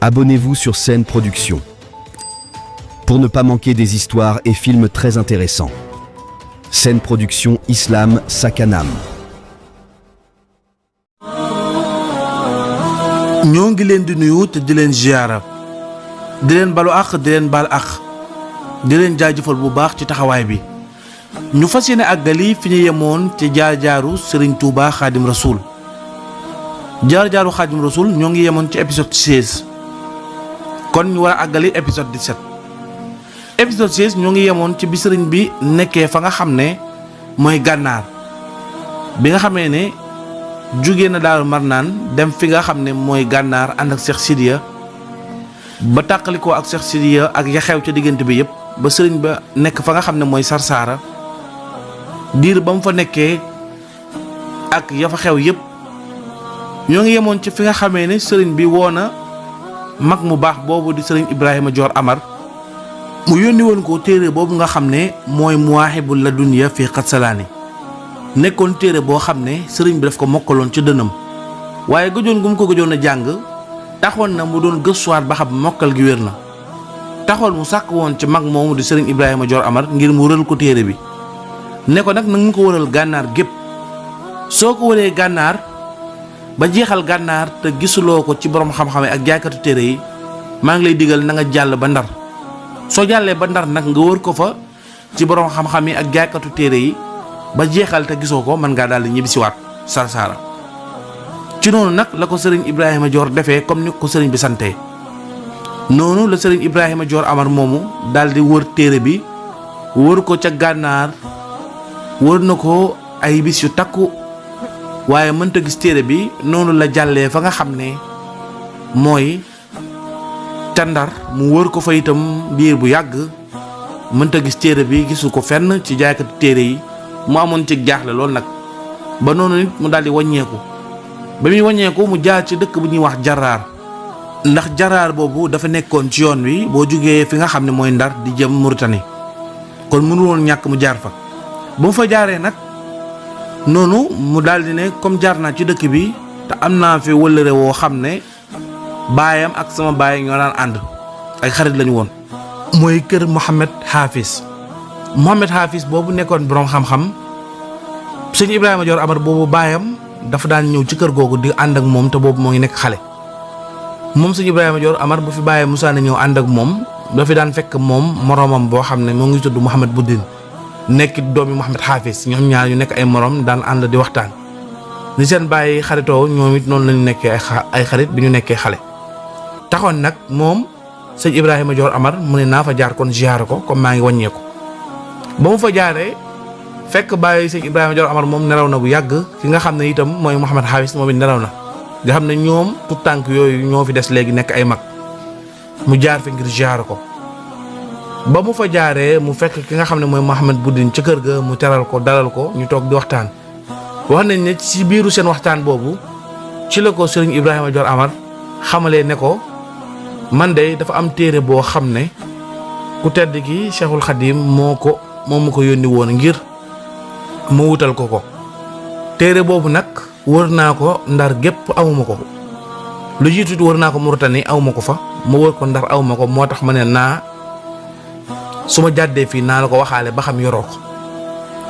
Abonnez-vous sur Sen Production pour ne pas manquer des histoires et films très intéressants. Sen Production Islam Sakanam. ñoo ngi leen di nuyu te di leen ziyaara di leen balu àq di leen baal àq di leen jaajëfal bu baax ci taxawaay bi ñu fas yéene àggali fi ñu yemoon ci jaar-jaaru Serigne Touba Khadim Rasoul jaar-jaaru Khadim Rasoul ñoo ngi yemoon ci épisode 16 kon ñu war a àggali épisode 17 épisode 16 ñoo ngi yemoon ci bi sëriñ bi nekkee fa nga xam ne mooy gànnaar bi nga xamee ne jugee na Daaru Marnaan dem fi nga xam ne mooy gànnaar ànd ak Cheikh Sidiya ba tàqalikoo ak Cheikh Sidiya ak ya xew ca diggante bi yépp ba sëriñ ba nekk fa nga xam ne mooy Sarsaara diir ba mu fa nekkee ak ya fa xew yépp ñoo ngi yemoon ci fi nga xamee ne sëriñ bi woo na mag mu baax boobu di sëriñ Ibrahima Dior Amar mu yónni woon ko téere boobu nga xam ne mooy Muwaahibul Ladunya fi Qatsalaani nekkoon téere boo xam ne sëriñ bi daf ko mokkaloon ci dënam waaye gëjoon gu mu ko gëjoon a jàng taxoon na mu doon gëstuwaat ba xam mokkal gi wér na taxoon mu sàkk woon ci mag moomu di sëriñ Ibrahima Dior Amar ngir mu wëral ko téere bi ne ko nag na nga ko wëral gànnaar gépp soo ko wëree gànnaar ba jeexal gànnaar te gisuloo ko ci borom xam-xam ak jaaykatu téere yi maa ngi lay digal na nga jàll ba Ndar soo jàllee ba Ndar nag nga wër ko fa ci borom xam-xam yi ak jaaykatu téere yi ba jeexal te gisoo ko mën ngaa daal di ñibbisiwaat Sarsaara ci noonu nag la ko sëriñ Ibrahima Dior defee comme ni ko sëriñ bi santee noonu la sëriñ Ibrahima Dior Amar moomu daal di wër téere bi wër ko ca gànnaar wër na ko ay bis yu takku waaye mënta gis téere bi noonu la jàllee fa nga xam ne mooy ca Ndar mu wër ko fa itam diir bu yàgg mënta gis téere bi gisu ko fenn ci jaaykatu téere yi mu amoon ci jaaxle loolu nag ba noonu nit mu daal di wàññeeku ba muy wàññeeku mu jaar ci dëkk bu ñuy wax Jaraar ndax Jaraar boobu dafa nekkoon ci yoon wi boo jugee fi nga xam ne mooy Ndar di jëm Mauritanie kon mënu woon ñàkk mu jaar fa ba mu fa jaaree nag noonu mu daal di ne comme jaar naa ci dëkk bi te am naa fi wëllëre woo xam ne baayam ak sama baay ñoo daan ànd ay xarit lañu woon mooy kër Mohamed Hafiz boobu nekkoon boroom xam-xam sëñ Ibrahima Dior Amar boobu baayam dafa daan ñëw ci kër googu di ànd ak moom te boobu moo ngi nekk xale moom sëñ Ibrahima Dior Amar bu fi baayam Musaa na ñëw ànd ak moom dafa daan fekk moom moroomam boo xam ne moo ngi tudd Mohamed Boudin nekk doomi Mohamed Hafiz ñoom ñaar ñu nekk ay morom daan ànd di waxtaan ni seen bàyyi xaritoo ñoom it noonu lañu nekkee ay xarit bi ñu nekkee xale taxoon nag moom sëñ Ibrahima Dior Amar mu ne naa fa jaar kon ziyaare ko comme maa ngi wàññeeku ba mu fa jaaree fekk bàyyi sëñ Ibrahima Dior Amar moom nelaw na bu yàgg ki nga xam ne itam mooy Mohamed Hafiz moom it nelaw na nga xam ne ñoom tout tànk yooyu ñoo fi des léegi nekk ay mag mu jaar fi ngir ziyaare ko ba mu fa jaaree mu fekk ki nga xam ne mooy Mohamed Boudin ca kër ga mu teral ko dalal ko ñu toog di waxtaan wax nañ ne ci biiru seen waxtaan boobu ci la ko sëriñ Ibrahima Dior Amar xamalee ne ko man de dafa am téere boo xam ne ku tedd ki Cheikhul Khadim moo ma ko yónni woon ngir mu wutal ko téere boobu nag wër naa ko Ndar gépp awuma ko lu jiitu wër naa ko Mauritanie awuma ko fa ma wër ko Ndar awuma ko moo tax ma ne naa su ma jàddee fii naa la ko waxaale ba xam yoroo ko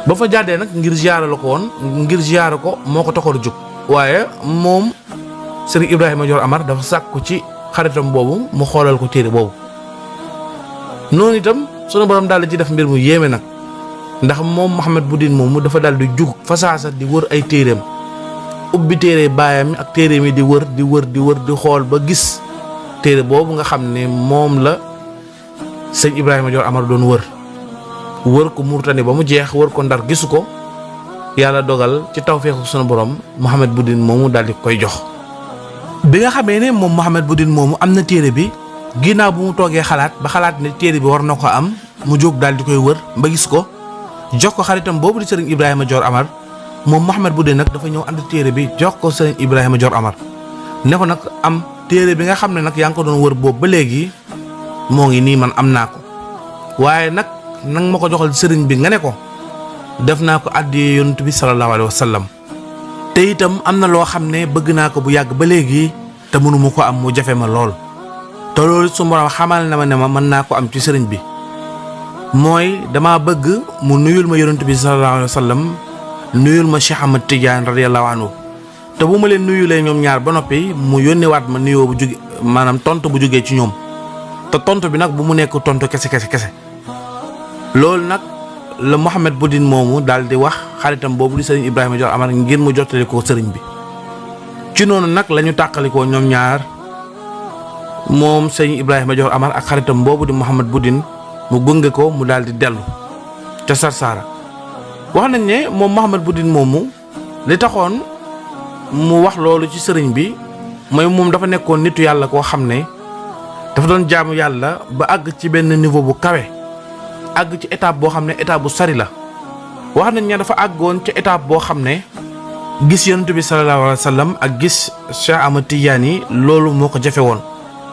ba fa jàddee nag ngir ziyaara la ko woon ngir ziyaara ko moo ko taxoon a jóg waaye moom sëriñ Ibrahima Dior Amar dafa sàkku ci xaritam boobu mu xoolal ko téere boobu noonu itam sunu borom daal di ci def mbir mu yéeme nag ndax moom Mohamed Boudin moomu dafa daal di jug fasaasa di wër ay téereem ubbi téere baayam ak téereem yi di wër di xool ba gis téere boobu nga xam ne moom la sëñ Ibrahima Dior Amar doon wër ko Mauritanie ba mu jeex wër ko Ndar gisu ko yàlla dogal ci tawfeexu sunu borom Mohamed Boudin moomu daal di koy jox bi nga xamee ne moom Mohamed Boudin moomu am na téere bi ginnaaw bu mu toogee xalaat ba xalaat ne téere bi war na ko am mu jóg daal di koy wër ba gis ko jox ko xaritam boobu di sëriñ Ibrahima Dior Amar moom Mohamed Boudin nag dafa ñëw ànd téere bi jox ko sëriñ Ibrahima Dior Amar ne ko nag am téere bi nga xam ne nag yaa ngi ko doon wër boobu ba léegi moo ngi nii man am naa ko waaye nag nang ma ko joxal sëriñ bi nga ne ko def naa ko àddiyee yonent bi sallallahu alayhi wa sallam te itam am na loo xam ne bëgg naa ko bu yàgg ba léegi te mënuma ko am mu jafe ma lool te loolu su borom xamal na ma ne ma mën naa ko am ci sëriñ bi mooy dama bëgg mu nuyul ma yonent bi sallallahu alayhi wa sallam nuyul ma Cheikh Ahmad Tidiane radiyallahu anhu te bu ma leen nuyulee ñoom ñaar ba noppi mu yónnewaat ma nuyoo bu jóge maanaam tontu bu jógee ci ñoom te tontu bi nag bu mu nekk tontu kese loolu nag la Mouhamed Boudine moomu daal di wax xaritam boobu di sëriñ Ibrahima Dior Amar ngir mu jottali ko sëriñ bi ci noonu nag la ñu tàqalikoo ñoom ñaar moom sëriñ Ibrahima Dior Amar ak xaritam boobu di Mouhamed Boudine mu gunge ko mu daal di dellu ca Sarsara wax nañ ne moom Mouhamed Boudine moomu li taxoon mu wax loolu ci sëriñ bi mooy moom dafa nekkoon nitu yàlla koo xam ne dafa doon jaamu yàlla ba àgg ci benn niveau bu kawe àgg ci étape boo xam ne étape bu sori la wax nañ ne dafa àggoon ci étape boo xam ne gis yonent bi sallallahu alayhi wa sallam ak gis Cheikh Ahmad Tidiane yi loolu moo ko jafe woon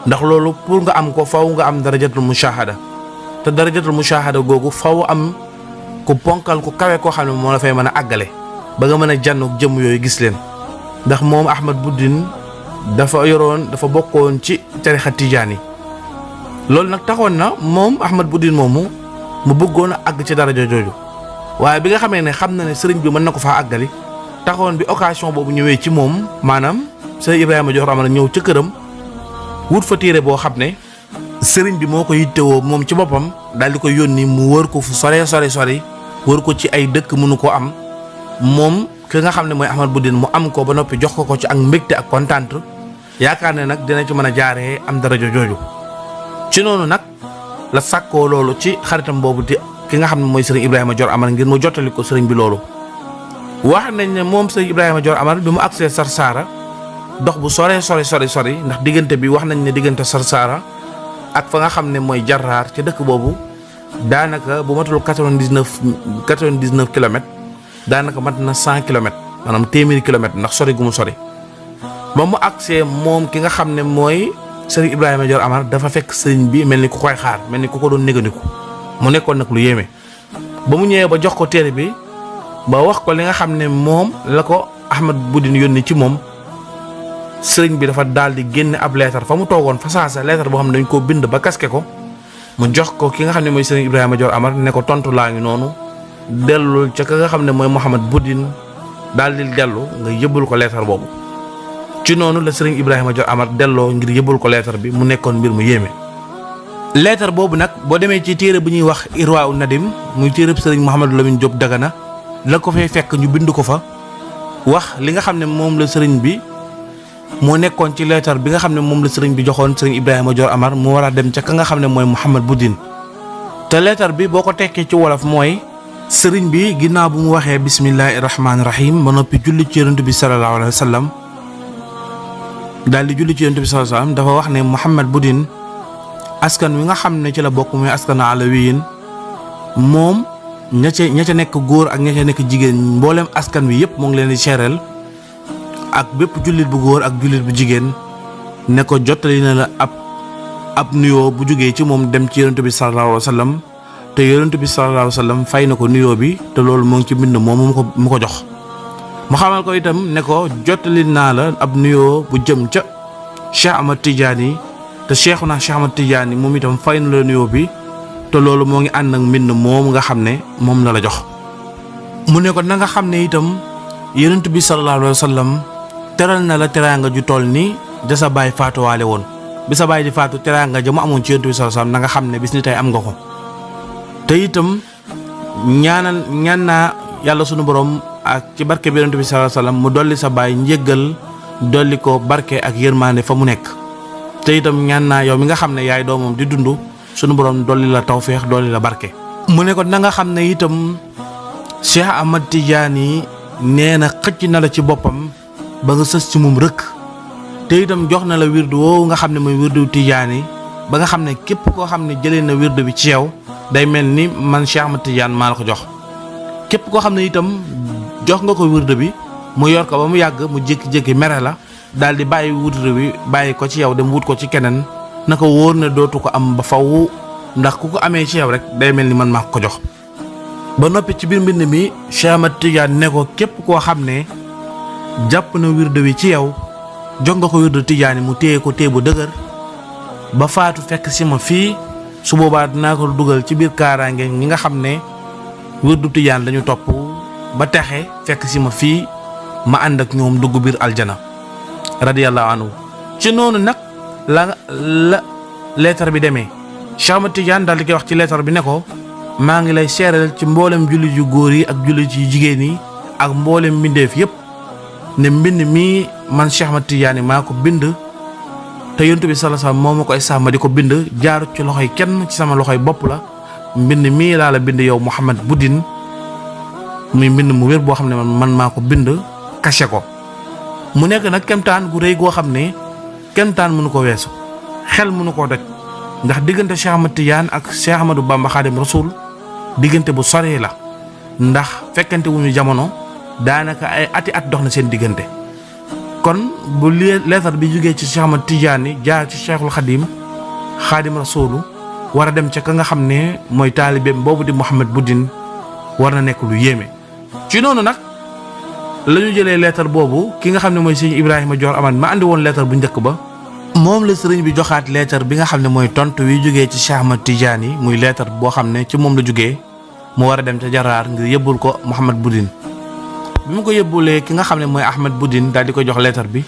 ndax loolu pour nga am ko faw nga am darajatul mushahada te darajatul mushahada googu faw am ku ponkal ku kawe koo xam ne moo la fay mën a àggale ba nga mën a jànnoog jëm yooyu gis leen ndax moom Ahmad Boudine dafa bokkoon ci tarixa Tidiane yi loolu nag taxoon na moom Ahmad Boudine moomu mu bëggoon a àgg ci daraja jooju waaye bi nga xamee ne xam na ne sëriñ bi mën na ko faa àggali taxoon bi occasion boobu ñëwee ci moom maanaam sëriñ Ibrahima Dior Amar ñëw ca këram wut fa téere boo xam ne sëriñ bi moo ko yittewoo moom ci boppam daal di ko yónni mu wër ko fu sore wër ko ci ay dëkk mënu ko am moom ki nga xam ne mooy Ahmad Boudine mu am ko ba noppi jox ko ci ak mbégte ak kontaan yaakaar ne nag dina ci mën a jaaree am daraja jooju ci noonu nag la sàkkoo loolu ci xaritam boobu di ki nga xam ne mooy sëriñ Ibrahima Dior Amar ngir mu jottali ko sëriñ bi loolu wax nañ ne moom sëriñ Ibrahima Dior Amar bi mu agsee Sarsara dox bu sori ndax diggante bi wax nañ ne diggante Sarsara ak fa nga xam ne mooy Jarraar ci dëkk boobu daanaka bu matul 99 kilomètres daanaka mat na 100 kilomètres maanaam téeméeri kilomètres ndax sori gu mu sori ba mu agsee moom ki nga xam ne mooy sëriñ Ibrahima Dior Amar dafa fekk sëriñ bi mel ni ku koy xaar mel ni ku ko doon négandiku mu nekkoon nag lu yéeme ba mu ñëwee ba jox ko téere bi ba wax ko li nga xam ne moom la ko Ahmad Boudine yónni ci moom sëriñ bi dafa daal di génne ab leetar fa mu toogoon fa saasa leetar boo xam ne dañ koo bind ba kaske ko mu jox ko ki nga xam ne mooy sëriñ Ibrahima Dior Amar ne ko tontu laa ngi noonu dellul ca ka nga xam ne mooy Mouhamed Boudine daal di dellu nga yëbbal ko leetar boobu ci noonu la sëriñ Ibrahima Dior Amar delloo ngir yëbbal ko leetar bi mu nekkoon mbir mu yéeme. leetar boobu nag boo demee ci téere bu ñuy wax Irwaa Nadim muy téere sëriñ Mouhamadou Lamine Diop Dagana la ko fay fekk ñu bind ko fa wax li nga xam ne moom la sëriñ bi moo nekkoon ci leetar bi nga xam ne moom la sëriñ bi joxoon sëriñ Ibrahima Dior Amar mu war a dem ca ka nga xam ne mooy Mouhamed Boudine te leetar bi boo ko tekkee ci wolof mooy sëriñ bi ginnaaw bu mu waxee bismillahi rahmaani rahim ba noppi julli ci yonent bi sallallahu alayhi wa sallam daal di julli ci yonent bi sallallahu alayhi wa sallam dafa wax ne Mouhamed Boudine askan wi nga xam ne ci la bokk muy askan alawiyin moom ña ca nekk góor ak ña ca nekk jigéen mboolem askan wi yëpp moo ngi leen di seereel ak bépp jullit bu góor ak jullit bu jigéen ne ko jottali na la ab nuyoo bu jógee ci moom dem ci yonent bi sallallahu alayhi wa sallam te yonent bi sallallahu alayhi wa sallam fay na ko nuyoo bi te loolu moo ngi ci mbind moom mu ko jox mu xamal ko itam ne ko jottali naa la ab nuyoo bu jëm ca Cheikh Ahmad Tidiane te Cheikhuna Cheikh Ahmad Tidiane moom itam fay na la nuyoo bi te loolu moo ngi ànd ak mbind moom nga xam ne moom la jox mu ne ko na nga xam ne itam yonent bi sallallahu alayhi wa sallam teral na la teraanga ju toll ni da sa baay faatuwaale woon bi sa baay di faatu teraanga ja mu amoon ci yonent bi sallallahu alayhi wa sallam na nga xam ne bis ni tey am nga ko te itam ñaan naa yàlla sunu borom ak ci barke bi yonent bi sallallahu alayhi wa sallam mu dolli sa baay njëggal dolli ko barke ak yërmaande fa mu nekk te itam ñaan naa yow mi nga xam ne yaay doomam di dund sunu borom dolli la tawféex dolli la barke. mu ne ko na nga xam ne itam Cheikh Ahmad Tidiane nee na xëcc na la ci boppam ba nga sës ci moom rëkk te itam jox na la wirdu woowu nga xam ne mooy wirdu Tidiane ba nga xam ne képp koo xam ne jëlee na wirdu bi ci yow day mel ni man Cheikh Ahmad Tidiane maa la ko jox képp koo xam ne itam jox nga ko wirdu bi mu yor ko ba mu yàgg mu jékki-jékki mere la daal di bàyyi wirdu bi bàyyi ko ci yow dem wut ko ci keneen na ko wóor ne dootu ko am ba faw ndax ku ko amee ci yow rek day mel ni man maa ko jox. ba noppi ci biir mbind mi Cheikh Ahmad Tidiane ne ko képp koo xam ne jàpp na wirdu wi ci yow jox nga ko wirdu Tidiane mu téye ko téye bu dëgër ba faatu fekk si ma fii su boobaa dinaa ko dugal ci biir kaaraange ñi nga xam ne wirdu tijaan lañu topp ba texe fekk si ma fii ma ànd ak ñoom dugg biir aljana radiyallahu anhu. ci noonu nag la leetar bi demee Cheikh Ahmad Tidiane daal di koy wax ci leetar bi ne ko maa ngi lay seeral ci mboolem jullit yu góor yi ak jullit yu jigéen yi ak mboolem mbindeef yépp ne mbind mii man Cheikh Ahmad Tidiane maa ko bind te yonent bi sallallahu alayhi wasallam moo ma koy sàmm di ko bind jaarut ci loxoy kenn ci sama loxoy bopp la mbind mii laa la bind yow Mouhamed Boudine muy mbind mu wér boo xam ne man maa ko bind caché ko mu nekk nag kemtaan gu rëy goo xam ne kemtaan mënu ko weesu xel mënu koo doj ndax diggante Cheikh Ahmad Tidiane ak Cheikh Ahmadou Bamba Khadim Rasoul diggante bu sori la ndax fekkante wuñu jamono daanaka ay ati at dox na seen diggante kon bu leetar bi jógee ci Cheikh Ahmad Tidiane jaar ci Cheikhul Khadim Rasoul war a dem ca ka nga xam ne mooy taalibeem boobu di Mouhamed Boudine war na nekk lu yéeme. ci noonu nag la ñu jëlee leetar boobu ki nga xam ne mooy sëñ Ibrahima Dior Amane ma andi woon leetar bu njëkk ba moom la sëriñ bi joxaat leetar bi nga xam ne mooy tontu wi jógee ci Cheikh Ahmad Tidiane yi muy leetar boo xam ne ci moom la jógee mu war a dem ca Jaraar ngir yëbbul ko Mouhamed Boudine. bi mu ko yëbbulee ki nga xam ne mooy Ahmed Boudine daal di ko jox leetar bi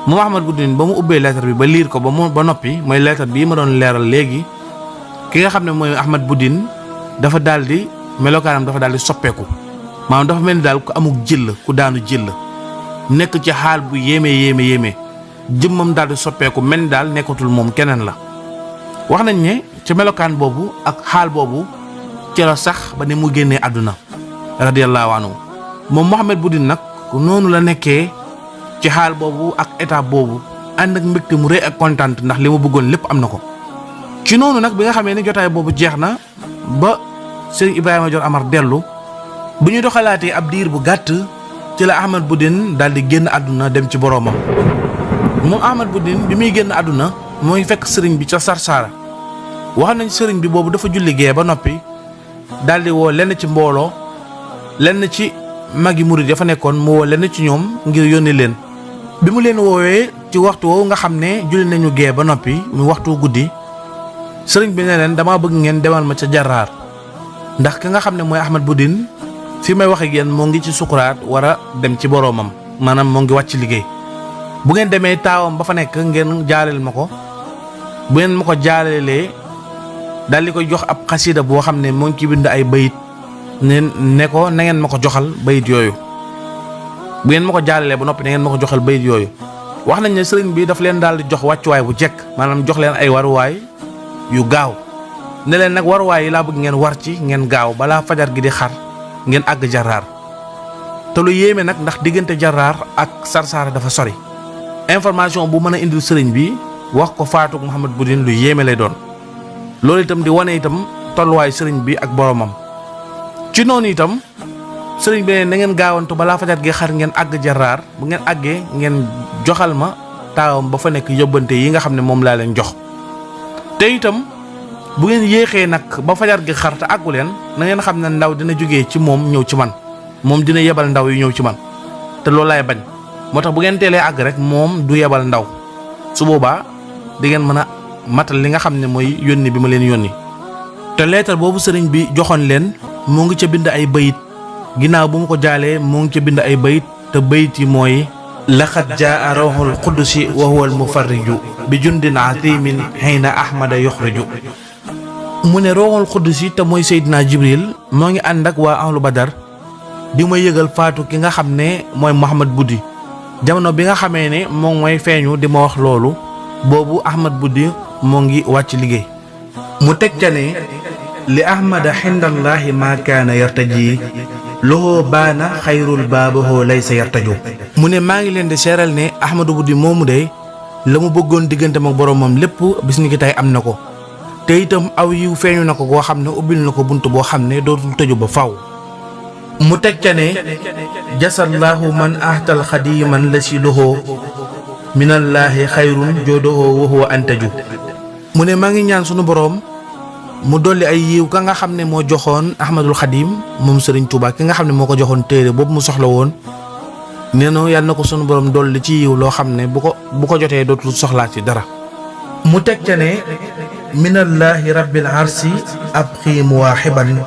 moom Ahmed Boudine ba mu ubbee leetar bi ba liir ko ba noppi mooy leetar bii ma doon leeral léegi ki nga xam ne mooy Ahmed Boudine dafa daal di melokaanam dafa daal di soppeeku maanaam dafa mel ni daal ku amuk jëll ku daanu jëll nekk ci xaal bu yéeme jëmmam daal di soppeeku mel ni daal nekkatul moom keneen la. wax nañ ne ci melokaan boobu ak xaal boobu ci la sax ba ne mu génnee àdduna radiyallahu anhu moom Mouhamed Boudine nag noonu la nekkee ci xaal boobu ak étape boobu ànd ak mbégte mu rëy ak kontaan ndax li mu bëggoon lépp am na ko. ci noonu nag bi nga xamee ne jotaay boobu jeex na ba Serigne Ibrahima Dior Amar dellu bu ñu doxalaatee ab diir bu gàtt ci la Ahmed Boudine daal di génn àdduna dem ci boroomam. moom Ahmed Boudine bi muy génn àdduna mooy fekk sëriñ bi ca Sarsara wax nañ sëriñ bi boobu dafa julli gee ba noppi daal di woo lenn ci mbooloo lenn ci magi murid ya fa nekkoon mu woo lenn ci ñoom ngir yónni leen. bi mu leen woowee ci waxtu woowu nga xam ne julli nañu gee ba noppi mu waxtu guddi sëriñ bi ne leen damaa bëgg ngeen demal ma ca Jaraar ndax ki nga xam ne mooy Ahmed Boudine fi may wax ak yéen moo ngi ci sukuraat war a dem ci boroomam maanaam moo ngi wàcc liggéey. bu ngeen demee taawam ba fa nekk ngeen jaaleel ma ko bu ngeen ma ko jaaleelee daal di koy jox ab xasida boo xam ne moo ngi ci bind ay bayit ne ko na ngeen ma ko joxal bayit yooyu bu ngeen ma ko jaaleelee ba noppi na ngeen ma ko joxal bayit yooyu. wax nañ ne sëriñ bi daf leen daal di jox wàccuwaay bu jekk maanaam jox leen ay waruwaay yu gaaw ne leen nag waruwaay yi laa bëgg ngeen war ci ngeen gaaw balaa fajar gi di xar ngeen àgg Jaraar te lu yéeme nag ndax diggante Jaraar ak Sarsara dafa sori. information bu mën a indil sëriñ bi wax ko faatug Mouhamed Boudine lu yéeme lay doon loolu itam di wane itam tolluwaay sëriñ bi ak boromam. ci noonu itam sëriñ bi ne na ngeen gaawantu balaa fajar gi xar ngeen àgg Jaraar bu ngeen àggee ngeen joxal ma taawam ba fa nekk yóbbante yi nga xam ne moom laa leen jox. te itam bu ngeen yéexee nag ba fajar gi xar te àggu leen na ngeen xam ne ndaw dina jógee ci moom ñëw ci man moom dina yebal ndaw yu ñëw ci man te loolu laay bañ. moo tax bu ngeen teelee àgg rek moom du yebal ndaw su boobaa di ngeen mën a matal li nga xam ne mooy yónni bi ma leen yónni. te leetar boobu sëriñ bi joxoon leen moo ngi ca bind ay bayit ginnaaw bu mu ko jaalee moo ngi ca bind ay bayit te bayit yi mooy laqad jaa rawhul qudusi wa huwa al mufarriju bi jundin azimin hayna ahmada yuxriju. mu ne rawhul qudusi te mooy Seydina Jibril moo ngi ànd ak waa ahlu Badar di ma yëgal faatu ki nga xam ne mooy Mouhamed Boudine. jamono bi nga xamee ne moom mooy feeñu di ma wax loolu boobu Ahmed Boudine moo ngi wàcc liggéey. mu teg ca ne li ahmada xindallaahi maa kaana yartaji loxoo baana xayrul baabaxoo laysa yartaju. mu ne maa ngi leen di seeral ne Ahmadou Boudine moomu de la mu bëggoon diggante ak boromam lépp bis ni ki tey am na ko te itam aw yiw feeñu na ko koo xam ne ubbil na ko bunt boo xam ne dootul tëju ba faw. mu teg ca ne jasallaahu man ahtal xadiman la si loxoo minallaahi xayrun joodohoo waxuwa antaju. mu ne maa ngi ñaan sunu boroom mu dolli ay yiw ka nga xam ne moo joxoon Ahmadul Xadim moom Serigne Touba ki nga xam ne moo ko joxoon téere boobu mu soxla woon nee na yàlla na ko sunu boroom dolli ci yiw loo xam ne bu ko jotee dootul soxlaa ci dara. mu teg ca ne minallahi rabbil arsi abqi muwaaxiban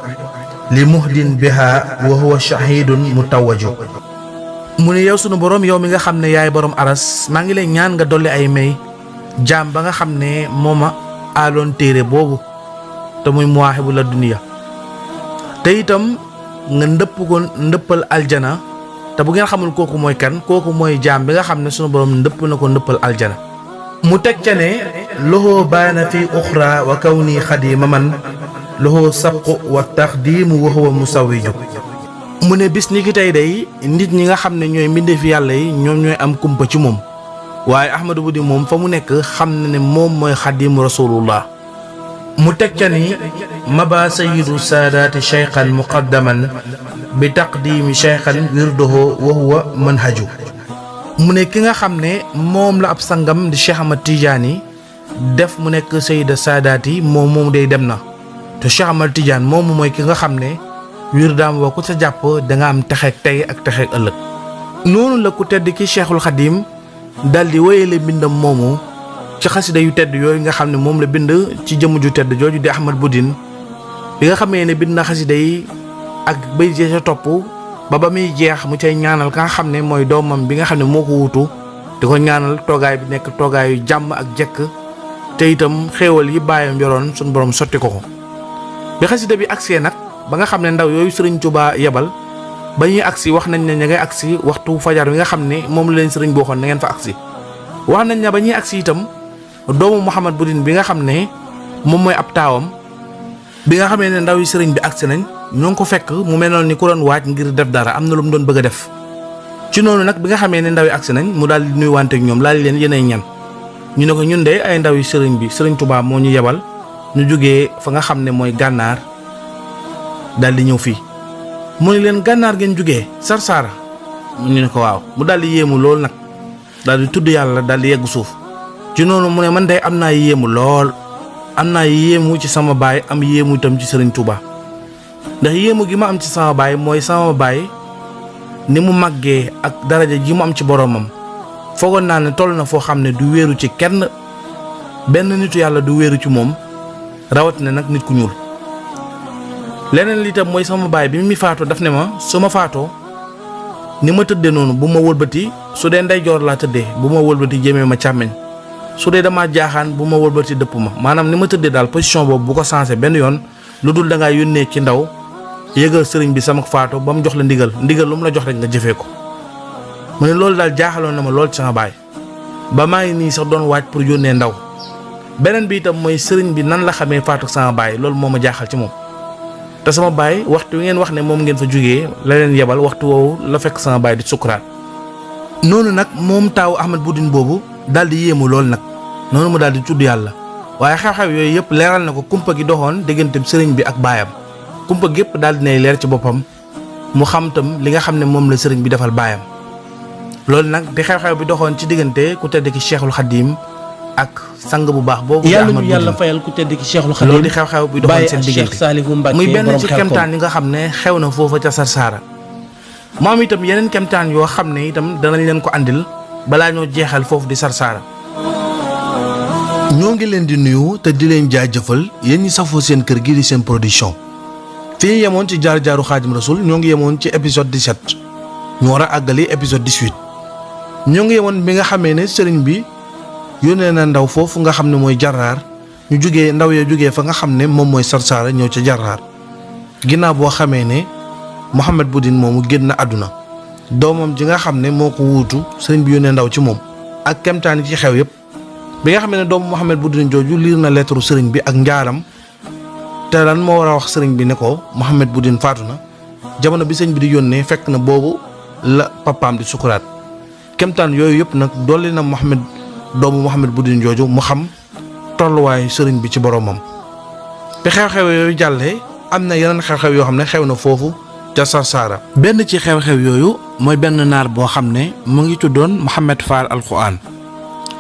li muhdin biha wa huwa shahidun mutawaju. mu ne yow sunu borom yow mi nga xam ne yaay borom aras maa ngi lay ñaan nga dolli ay may jaam ba nga xam ne mooma aaloon téere boobu te muy muwaaxibu la duniya te itam nga ndëpp ko ndëppal aljana. te bu ngeen xamul kooku mooy kan kooku mooy jaam bi nga xam ne sunu borom ndëpp na ko ndëppal aljana. mu teg ca ne loxoo baana fi uxra wa kawni xadima man loxoo sabqu wa taxdimu wa huwa musawiju. mu ne bis ni ki tey day nit ñi nga xam ne ñooy mbindeefi yàlla yi ñoom ñooy am kumpa ci moom waaye Ahmadou Boudy moom fa mu nekk xam na ne moom mooy xadimu rasulullah. mu teg ca ni maba sayidu saadaati cheykhan muqaddaman bi taqdimi cheykhan wirdoho wa huwa manhaju. mu ne ki nga xam ne moom la ab sangam di Cheikh Ahmad Tidiane def mu nekk sayida saadaati moom day dem na te Cheikh Ahmad Tidiane moom mooy ki nga xam ne wirdaam woo ku sa jàpp danga am texeeg tey ak texeeg ëllëg. noonu la ku tedd ki Cheikhul Xadim dal di wéyale mbindam moomu ci xasida yu tedd yooyu nga xam ne moom la bind ci jëmm ju tedd jooju di Ahmad Boudy bi nga xamee ne bind na xasida yi ak bay jee sa topp ba muy jeex mu cay ñaanal ka nga xam ne mooy doomam bi nga xam ne moo ko wuutu di ko ñaanal toogaay bi nekk toogaayu jàmm ak jekk te itam xéewal yi bàyyam yoroon suñu borom sotti ko ko. bi xasida bi agsee nag ba nga xam ne ndaw yooyu Sëriñ Tuubaa yebal ba ñuy agsi wax nañ ne ña ngay agsi waxtu fajar wi nga xam ne moom la leen sëriñ boo xoon na ngeen fa agsi wax nañ ne ba ñuy agsi itam doomu Mouhamad Boudy bi nga xam ne moom mooy ab taawam bi nga xamee ne ndaw yi sëriñ bi agsi nañ ñoo ngi ko fekk mu mel noonu ni ku doon waaj ngir def dara am na lu mu doon bëgg a def. ci noonu nag bi nga xamee ne ndaw yi agsi nañ mu daal di nuyuwante ak ñoom laaj leen yéenay ñan ñu ne ko ñun de ay ndaw yi sëriñ bi Sëriñ Tuubaa moo ñu yebal ñu jógee fa nga xam ne mooy gànnaar daal di ñëw fii. mu ne leen gànnaar ngeen jógee Sarsara ñu ne ko waaw mu daal di yéemu lool nag daal di tudd yàlla daal di yegg suuf. ci noonu mu ne man day am naa yéemu lool am naa yéemu ci sama baay am yéemu itam ci Sëriñ Tuubaa ndax yéemu gi ma am ci sama baay mooy sama baay ni mu màggee ak daraja ji mu am ci boromam foogoon naa ne toll na foo xam ne du wéeru ci kenn benn nitu yàlla du wéeru ci moom rawatina nag nit ku ñuul. leneen li tam mooy sama baay bi mi faatoo daf ne ma su ma faatoo ni ma tëddee noonu bu ma wëlbati su dee ndeyjoor laa tëddee bu ma wëlbati jëmee ma càmmeñ su dee damaa jaaxaan bu ma wëlbati dëpp ma maanaam ni ma tëddee daal position boobu bu ko changé benn yoon lu dul da ngaa yónnee ci ndaw yëgal sëriñ bi sama faatu ba mu jox la ndigal lu mu la jox rek nga jëfee ko. mu ne loolu daal jaaxaloon na ma lool ci sama baay ba maa ngi nii sax doon waaj pour yónnee ndaw. beneen bi itam mooy sëriñ bi nan la xamee faatu sama baay loolu moo ma jaaxal ci moom te sama baay waxtu wi ngeen wax ne moom ngeen fa jógee la leen yebal waxtu woowu la fekk sama baay di sukkuraat. noonu nag moom taawu Ahmad Boudy boobu daal di yéemu lool nag noonu mu daal di tudd yàlla waaye xew-xew yooyu yëpp leeral na ko kumpa gi doxoon diggante sëriñ bi ak baayam kumpa gépp daal di nay leer ci boppam mu xam tam li nga xam ne moom la sëriñ bi defal baayam. loolu nag di xew-xew bi doxoon ci diggante ku tedd ki Cheikhul Khadim ak sang bu baax boobu. yàlla ñu yàlla fayal ku tedd ki Cheikhul Khadim loolu di xew-xew bi doxoon seen diggante muy benn ci kemtaan yi nga xam ne xew na foofa ca Sarsara. mu am itam yeneen kemtaan yoo xam ne itam danañ leen ko andil balaa ñoo jeexal foofu di Sarsara. ñoo ngi leen di nuyu te di leen jaajëfal yéen ñi safoo seen kër gi di seen production fi ñu yemoon ci jaar-jaaru Xaadim Rasul ñoo ngi yemoon ci épisode 17 ñu war a àggali épisode 18 ñoo ngi yemoon bi nga xamee ne sëriñ bi yónnee na ndaw foofu nga xam ne mooy Jarraar ñu jugee ndaw ya jugee fa nga xam ne moom mooy Sarsara ñëw ca Jarraar ginnaaw boo xamee ne Mouhamad Boudy moomu génn àdduna doomam ji nga xam ne moo ko wuutu sëriñ bi yónnee ndaw ci moom ak kemtaan yi ci xew yépp bi nga xam ne doomu Mouhamad Boudy jooju liir na lettre sëriñ bi ak njaaram te lan moo war a wax sëriñ bi ne ko Mouhamad Boudy faatu na jamono bi sëriñ bi di yónnee fekk na boobu la papaam di sukuraat kemtaan yooyu yëpp nag dolli na doomu Mouhamad Boudy jooju mu xam tolluwaayu sëriñ bi ci boromam. bi xew-xew yooyu jàllee am na yeneen xew-xew yoo xam ne xew na foofu ca Sarsara. benn ci xew-xew yooyu mooy benn naar boo xam ne mu ngi tuddoon Mouhamed Fall Alxuraan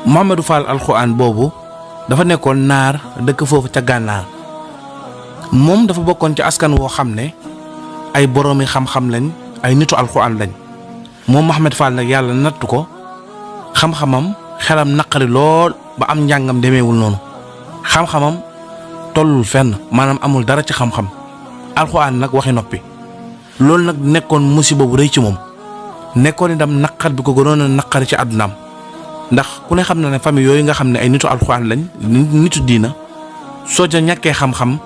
Mouhamadou Fall Alxuraan boobu dafa nekkoon naar dëkk foofu ca gànnaar moom dafa bokkoon ci askan woo xam ne ay boroomi xam-xam lañ ay nitu alxuraan lañ moom Mouhamed Fall nag yàlla nattu ko xam-xamam xelam naqari lool ba am njàngam demeewul noonu xam-xamam tollul fenn maanaam amul dara ci xam-xam alxuraan nag waxi noppi loolu nag nekkoon musiba bu rëy ci moom nekkoon itam naqar bi ko gënoon a naqari ci àddunaam ndax ku ne xam na ne famille yooyu nga xam ne ay nitu alxuraan lañ nitu diina soo ca ñàkkee xam-xam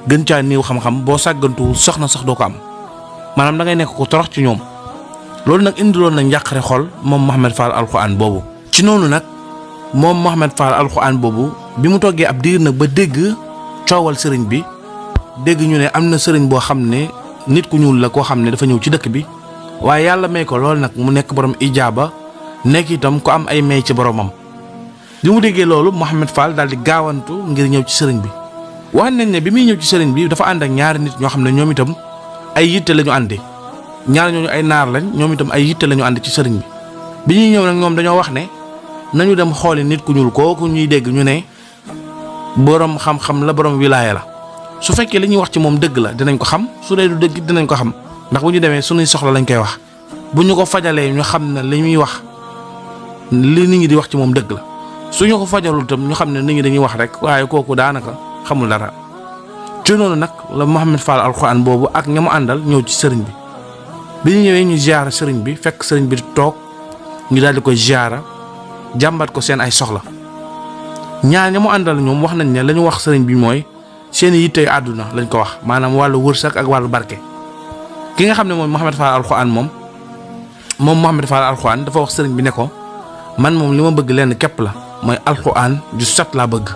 gën caa néew xam-xam boo sàggantuwul soxna sax doo ko am maanaam da ngay nekk ko torox ci ñoom loolu nag indiloon na njàqare xol moom Mouhamed Fall alxuraan boobu. ci noonu nag moom Mouhamed Fall alxuraan boobu bi mu toggee ab diir nag ba dégg coowal sëriñ bi dégg ñu ne am na sëriñ boo xam ne nit ku ñuul la koo xam ne dafa ñëw ci dëkk bi waaye yàlla may ko lool nag mu nekk borom ijaaba nekk itam ku am ay may ci boromam. bi mu déggee loolu Mouhamed Fall daal di gaawantu ngir ñëw ci sëriñ bi wax nañ ne bi muy ñëw ci sëriñ bi dafa ànd ak ñaari nit ñoo xam ne ñoom itam ay yitte la ñu àndi ñaar ñooñu ay naar lañ ñoom itam ay yitte la ñu ànd ci sëriñ bi bi ñuy ñëw nag ñoom dañoo wax ne nañu dem xooli nit ku ñuul kooku ñuy dégg ñu ne borom xam-xam la borom wilaaya la su fekkee li ñuy wax ci moom dëgg la dinañ ko xam su dee du dëgg dinañ ko xam ndax bu ñu demee suñuy soxla lañ koy wax bu ñu ko fajalee ñu xam ne li muy wax li nit ñi di wax ci moom dëgg la suñu ko fajalul itam ñu xam ne nit ñi dañuy wax rek waaye kooku daanaka xamul dara. ci noonu nag la Mouhamed Fall alxuraan boobu ak ña mu àndal ñëw ci sëriñ bi bi ñu ñëwee ñu ziyaara sëriñ bi fekk sëriñ bi toog ñu daal di koy ziyaara jàmbat ko seen ay soxla ñaar ña mu àndal ñoom wax nañ ne la ñu wax sëriñ bi mooy seen yittey àdduna lañ ko wax maanaam wàllu wërsëg ak wàllu barke. ki nga xam ne moom Mouhamed Fall alxuraan moom Mouhamed Fall alxuraan dafa wax sëriñ bi ne ko man moom li ma bëgg lenn képp la mooy alxuraan ju set laa bëgg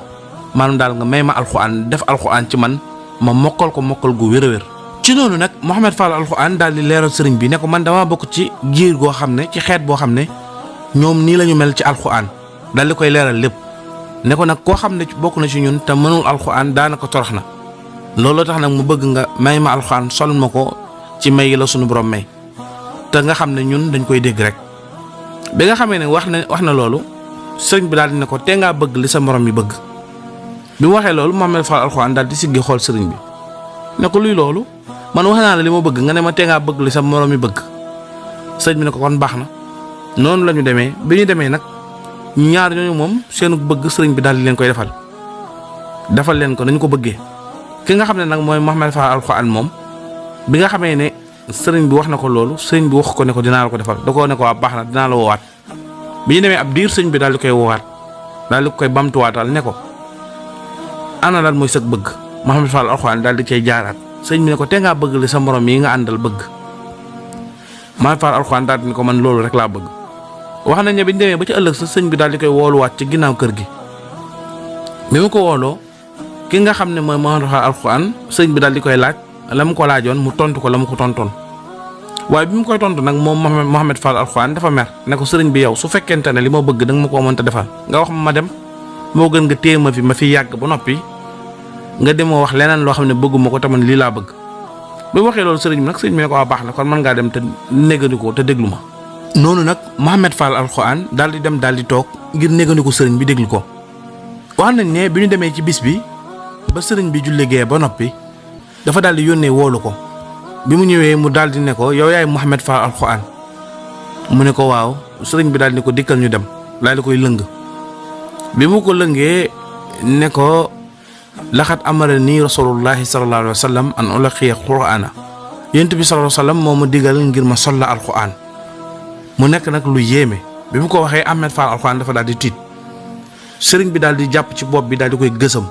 maanaam daal nga may ma alxuraan def alxuraan ci man ma mokkal ko mokkal gu wér a wér. ci noonu nag Mouhamed Fall alxuraan daal di leeral sëriñ bi ne ko man damaa bokk ci giir goo xam ne ci xeet boo xam ne ñoom nii la ñu mel ci alxuraan daal di koy leeral lépp ne ko nag koo xam ne bokk na ci ñun te mënul alxuraan daanaka torox na looloo tax nag mu bëgg nga may ma alxuraan sol ma ko ci may yi la sunu borom may te nga xam ne ñun dañ koy dégg rek. bi nga xamee ne wax na loolu sëriñ bi daal di ne ko tee ngaa bëgg li sa morom yi bëgg bi mu waxee loolu Mouhamed Fall alxuraan daal di siggi xool sëriñ bi ne ko luy loolu man wax naa la li ma bëgg nga ne ma tee ngaa bëgg li sa morom yi bëgg sëriñ bi ne ko kon baax na noonu la ñu demee bi ñu demee nag ñaar ñooñu moom seenu bëgg sëriñ bi daal di leen koy defal leen ko nañu ko bëggee ki nga xam ne nag mooy Mouhamed Fall alxuraan moom bi nga xamee ne sëriñ bi wax na ko loolu sëriñ bi wax ko ne ko dinaa la ko defal da koo ne ko waa baax na dinaa la woowaat bi ñu demee ab diir sëriñ bi daal di koy woowaat daal di koy bamtuwaatal ne ko ana lan mooy sëg bëgg Mouhamed Fall alxuraan daal di cay jaaraat sëriñ bi ne ko te ngaa bëgg li sa morom yi nga àndal bëgg Mouhamed Fall alxuraan daal di ne ko man loolu rek laa bëgg. wax nañ ne bi ñu demee ba ci ëllëg sa sëriñ bi daal di koy wooluwaat ci ginnaaw kër gi bi mu ko wooloo ki nga xam ne mooy Mouhamed Fall alxuraan sëriñ bi daal di koy laaj la mu ko laajoon mu tontu ko la mu ko tontoon waaye bi mu koy tontu nag moom Mouhamed Fall alxuraan dafa mer ne ko sëriñ bi yow su fekkente ne li ma bëgg da nga ma koo mënta defal nga wax ma dem moo gën nga téye ma fi yàgg ba noppi nga demoo wax leneen loo xam ne bëgguma ko tamit lii laa bëgg. bi mu waxee loolu sëriñ bi nag sëriñ bi ne ko waa baax na kon mën ngaa dem te négandiku te déglu ma. noonu nag Mouhamed Fall alxuraan daal di dem daal di toog ngir négandiku sëriñ bi déglu ko wax nañ ne bi ñu demee ci bis bi ba sëriñ bi julli gee ba noppi dafa daal di yónnee woolu ko bi mu ñëwee mu daal di ne ko yow yaay Mouhamed Fall alxuraan mu ne ko waaw sëriñ bi daal di ko dikkal ñu dem daal di koy lëng bi mu ko lëngee ne ko laxat amara nii rasulullahi sallallahu alayhi wa sallam an ulaqiya qur'ana yonent bi sallallahu alayhi wa sallam moo ma digal ngir ma sol la alxuraan mu nekk nag lu yéeme bi mu ko waxee Mouhamed Fall alxuraan dafa daal di tiit sëriñ bi daal di jàpp ci bopp bi daal di koy gësam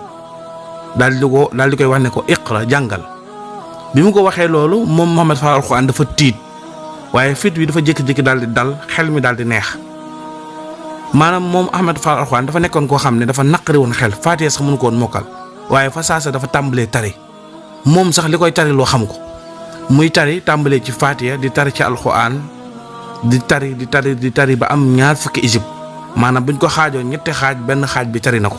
daal di koy wax ne ko iqra jàngal bi mu ko waxee loolu moom Mouhamed Fall alxuraan dafa tiit waaye fit wi dafa jékki-jékki daal di dal xel mi daal di neex maanaam moom Mouhamed Fall alxuraan dafa nekkoon koo xam ne dafa naqari woon xel Faatiha sax mënu ko woon mokkal waaye fa saasa dafa tàmbalee tari moom sax li koy tari loo xam ko muy tari tàmbalee ci Faatiha di tari ci alxuraan di tari ba am ñaar fukki isib maanaam buñ ko xaajoo ñetti xaaj benn xaaj bi tari na ko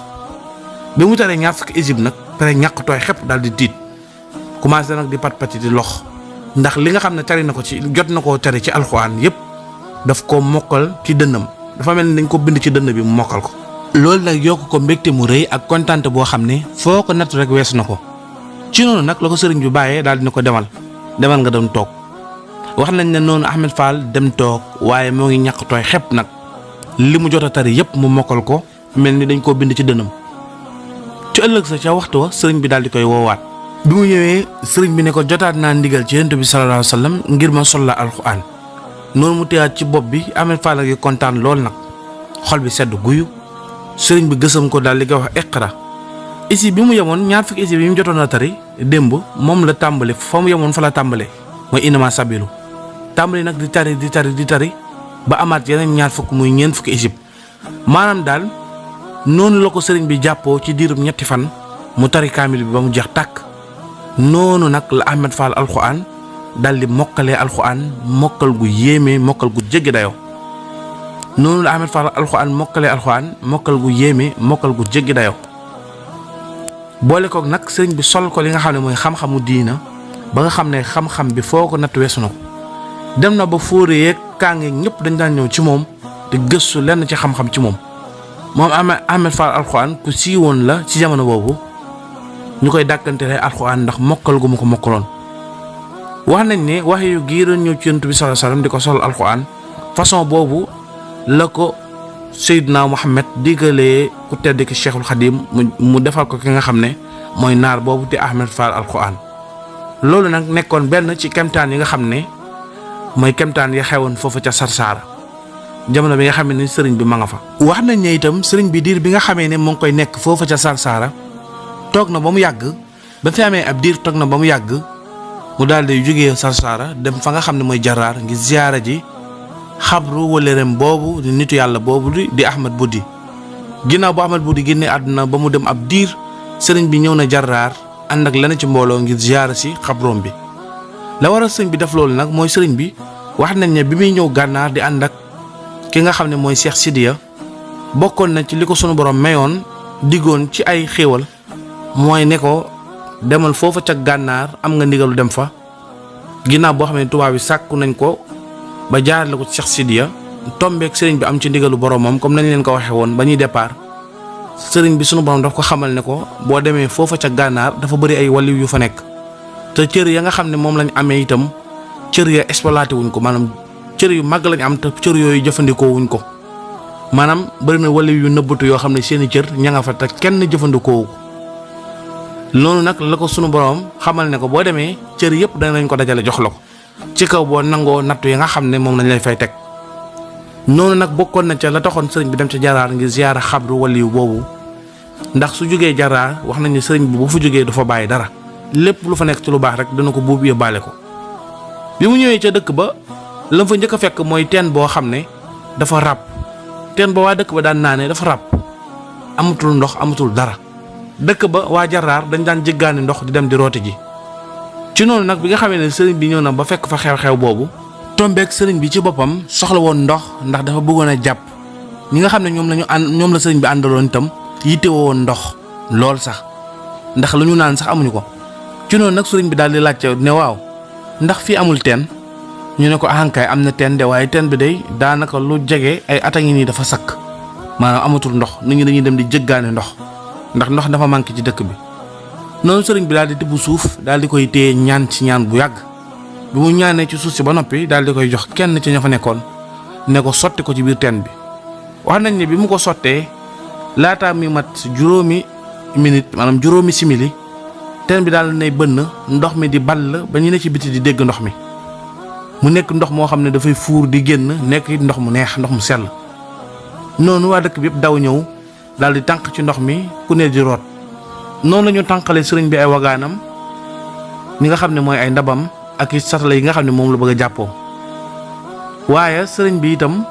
bi mu taree ñaar fukki isib nag pare ñàkk tooy xepp daal di tiit commencé nag di pat-pati di lox ndax li nga xam ne tari na ko ci jot na koo tari ci alxuraan yépp daf ko mokkal ci dënnam dafa mel ni dañ ko bind ci dënn bi mu mokkal ko. loolu nag yokk ko mbégte mu rëy ak kontaante boo xam ne foo ko natt rek weesu na ko ci noonu nag la ko sëriñ bi bàyyee daal dina ko demal nga dem toog wax nañ ne noonu Mouhamed Fall dem toog waaye moo ngi ñàkk tooy xepp nag li mu jot a tari yépp mu mokkal ko mel ni dañ koo bind ci dënam. ci ëllëg sa ca waxtu wa sëriñ bi daal di koy woowaat. bi mu ñëwee sëriñ bi ne ko jotaat naa ndigal ci Yonent bi sallallahu alayhi wa sallam ngir ma sol la alxuraan. noonu mu teyaat ci bopp bi Ahmed Fall gi kontaan lool nag xol bi sedd guyu. sëriñ bi gësam ko daal di koy wax iqra. isi bi mu yemoon ñaar fukki isi bi mu jotoon a tari démb moom la tàmbale fa mu yemoon fa la tàmbalee mooy inama sabilu tàmbali nag di tari ba amaat yeneen ñaar fukk muy ñeent fukki isib. maanaam daal noonu la ko sëriñ bi jàppoo ci diirub ñetti fan mu tari kaamil bi ba mu jeex tàkk. noonu nag la Ahmed Fall alxuraan daal di mokkalee alxuraan mokkal gu yéeme mokkal gu jéggi dayoo. noonu la Ahmed Fall alxuraan mokkalee alxuraan mokkal gu yéeme mokkal gu jéggi dayoo. boole koog nag sëriñ bi sol ko li nga xam ne mooy xam-xamu diina ba nga xam ne xam-xam bi foo ko natt weesu na ko. dem na ba fóoree yeeg kaangeeg ñëpp dañ daan ñëw ci moom te gëstu lenn ci xam-xam ci moom. moom Ahmed Fall alxuraan ku siiwoon la ci jamono boobu ñu koy dàkkantelee alxuraan ndax mokkal gu mu ko mokkaloon. wax nañ ne wax yu gii doon ñëw ci Yonent bi sallallahu alayhi wasallam di ko sol alxuraan façon boobu la ko Seydina Muhammad digalee ku tedd ki Cheikhul Khadim mu defal ko ki nga xam ne mooy naar boobu di Ahmed Fall alxuraan. loolu nag nekkoon benn ci kemtaan yi nga xam ne mooy kemtaan ya xewoon foofu ca Sarsara jamono bi nga xam ne sëriñ bi ma nga fa. wax nañ ne itam sëriñ bi diir bi nga xamee ne mu ngi koy nekk foofu ca Sarsara toog na ba mu yàgg ba fi amee ab diir toog na ba mu yàgg mu daal di jógee Sarsara dem fa nga xam ne mooy Jaraar ngir ziyaara ji xabru wëllëreem boobu di nitu yàlla boobu di Ahmad Buddi. ginnaaw bu Ahmad Buddi génnee àdduna ba mu dem ab diir sëriñ bi ñëw na Jaraar ànd ak leneen ci mbooloo ngir ziyaara si xabroom bi. la waral sëriñ bi def loolu nag mooy sëriñ bi wax nañ ne bi muy ñëw gànnaar di ànd ak ki nga xam ne mooy Cheikh Sidiya bokkoon na ci li ko sunu borom mayoon diggoon ci ay xéewal mooy ne ko demal foofa ca gànnaar am nga ndigalu dem fa. ginnaaw boo xam ne tubaab bi sàkku nañ ko ba jaarale ko ci Cheikh Sidiya tombeek sëriñ bi am ci ndigalu boromam comme nañ leen ko waxee woon ba ñuy départ. sëriñ bi sunu borom daf ko xamal ne ko boo demee foofa ca gànnaar dafa bëri ay waliw yu fa nekk te cër ya nga xam ne moom lañ amee itam cër ya exploité wuñ ko maanaam cër yu mag lañ am te cër yooyu jëfandikoo wuñ ko maanaam bëri na waliw yu nëbbatu yoo xam ne seeni cër ña nga fa te kenn jëfandikoo ko. loolu nag la ko sunu borom xamal ne ko boo demee cër yëpp danañ ko dajale jox la ko ci kaw boo nangoo nattu yi nga xam ne moom lañ lay fay teg. noonu nag bokkoon na ca la taxoon sëriñ bi dem ca Jaraar ngir ziyaara xabru waliyu boobu ndax su jógee Jaraar wax nañ ne sëriñ bi bu fa jógee du fa bàyyi dara lépp lu fa nekk ci lu baax rek dana ko buubu yóbbaale ko. bi mu ñëwee ca dëkk ba la fa njëkk a fekk mooy teen boo xam ne dafa ràpp teen ba waa dëkk ba daan naane dafa ràpp amatul ndox amatul dara. dëkk ba waa Jaraar dañ daan jéggaani ndox di dem di rooti ji. ci noonu nag bi nga xamee ne sëriñ bi ñëw na ba fekk fa xew-xew boobu tombeek sëriñ bi ci boppam soxla woon ndox ndax dafa bëggoon a jàpp ñi nga xam ne ñoom la sëriñ bi àndaloon itam yittewoo woon ndox lool sax ndax lu ñu naan sax amuñu ko. ci noonu nag sëriñ bi daal di laajte ne waaw ndax fii amul teen ñu ne ko ahankaay am na teen de waaye teen bi day daanaka lu jege ay at a ngi nii dafa sakk maanaam amatul ndox nit ñi dañuy dem di jéggaani ndox ndax ndox dafa manqué ci dëkk bi. noonu sëriñ bi daal di tibb suuf daal di koy téye ñaan ci ñaan bu yàgg bi mu ñaanee ci suuf si ba noppi daal di koy jox kenn ci ña fa nekkoon ne ko sotti ko ci biir teen bi. wax nañ ne bi mu ko sottee laataa mi mat juróomi minute maanaam juróomi simili teen bi daal nay bënn ndox mi di ball ba ñu ne ci biti di dégg ndox mi mu nekk ndox moo xam ne dafay fuur di génn nekk it ndox mu neex ndox mu sell. noonu waa dëkk bi yëpp daw ñëw daal di tànq ci ndox mi ku ne di root. noonu la ñu tànqalee sëriñ bi ay wagaanam ñi nga xam ne mooy ay ndabam ak i satala yi nga xam ne moom la bëgg a jàppoo. waaye sëriñ bi itam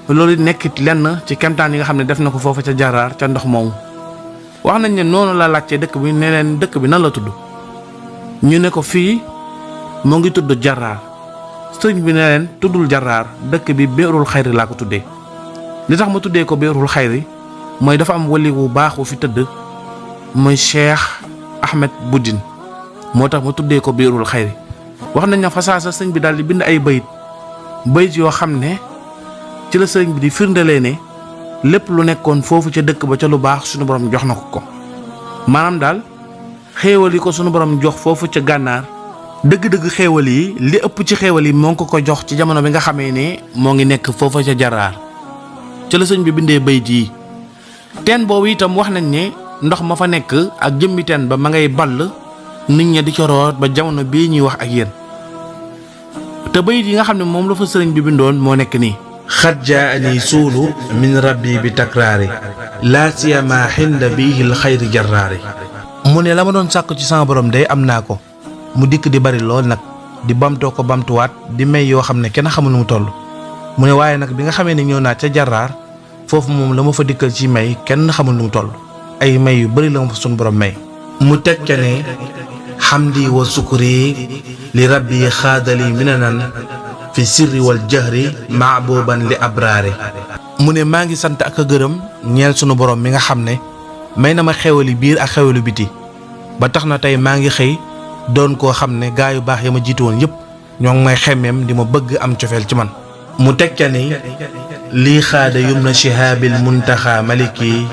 loolu nekkit lenn ci kemtaan yi nga xam ne def na ko foofa ca Jaraar ca ndox moomu. wax nañ ne noonu la laajte dëkk bi ne leen dëkk bi nan la tudd ñu ne ko fii moo ngi tudd Jaraar sëriñ bi ne leen tuddul Jaraar dëkk bi Biirul Xayri laa ko tuddee. li tax ma tuddee ko Biirul Xayri mooy dafa am wali wu baax wu fi tëdd mooy Cheikh Ahmed Buddi moo tax ma tuddee ko Biirul Xayri. wax nañ ne fasaasa sëñ bi daal di bind ay bayit yoo xam ne ci la sëriñ bi di firndelee ne lépp lu nekkoon foofu ca dëkk ba ca lu baax sunu borom jox na ko maanaam daal xéewal yi ko sunu borom jox foofu ca gànnaar dëgg-dëgg xéewal yi li ëpp ci xéewal yi moo ngi ko jox ci jamono bi nga xamee ne moo ngi nekk foofu ca Jaraar ca la sëñ bi bindee bayit yi. teen boobu itam wax nañ ne ndox ma fa nekk ak jëmmi teen ba ma ngay ball nit ña di ca root ba jamono bii ñuy wax ak yéen. te bayit yi nga xam ne moom la fa sëriñ bi bindoon moo nekk nii. xat jaani suulu min rabbi bi takraari laa siyama xinda bihil xayri jarraari. mu ne la ma doon sàkk ci sama borom day am naa ko mu dikk di bari lool nag di bamtoo ko bamtuwaat di may yoo xam ne kenn xamul nu mu toll. mu ne waaye nag bi nga xamee ne ñëw naa ca jarraar foofu moom la ma fa dikkal ci may kenn xamul nu mu toll ay may yu bari la ma fa suñu borom may. mu teg ca ne xamdi wa sukuri li rabbi xaadali minanan fi sirri wal jahri maabuban li abraari. mu ne maa ngi sant ak a gërëm ñeel sunu borom mi nga xam ne may na ma xewali biir ak xewalu biti ba tax na tey maa ngi xëy doon koo xam ne gaa yu baax ya ma jiitu woon yépp ñoo ngi may xemmeem di ma bëgg am cofeel ci man. mu teg ca ni lii xaada yum na shihaabil muntaxa maliki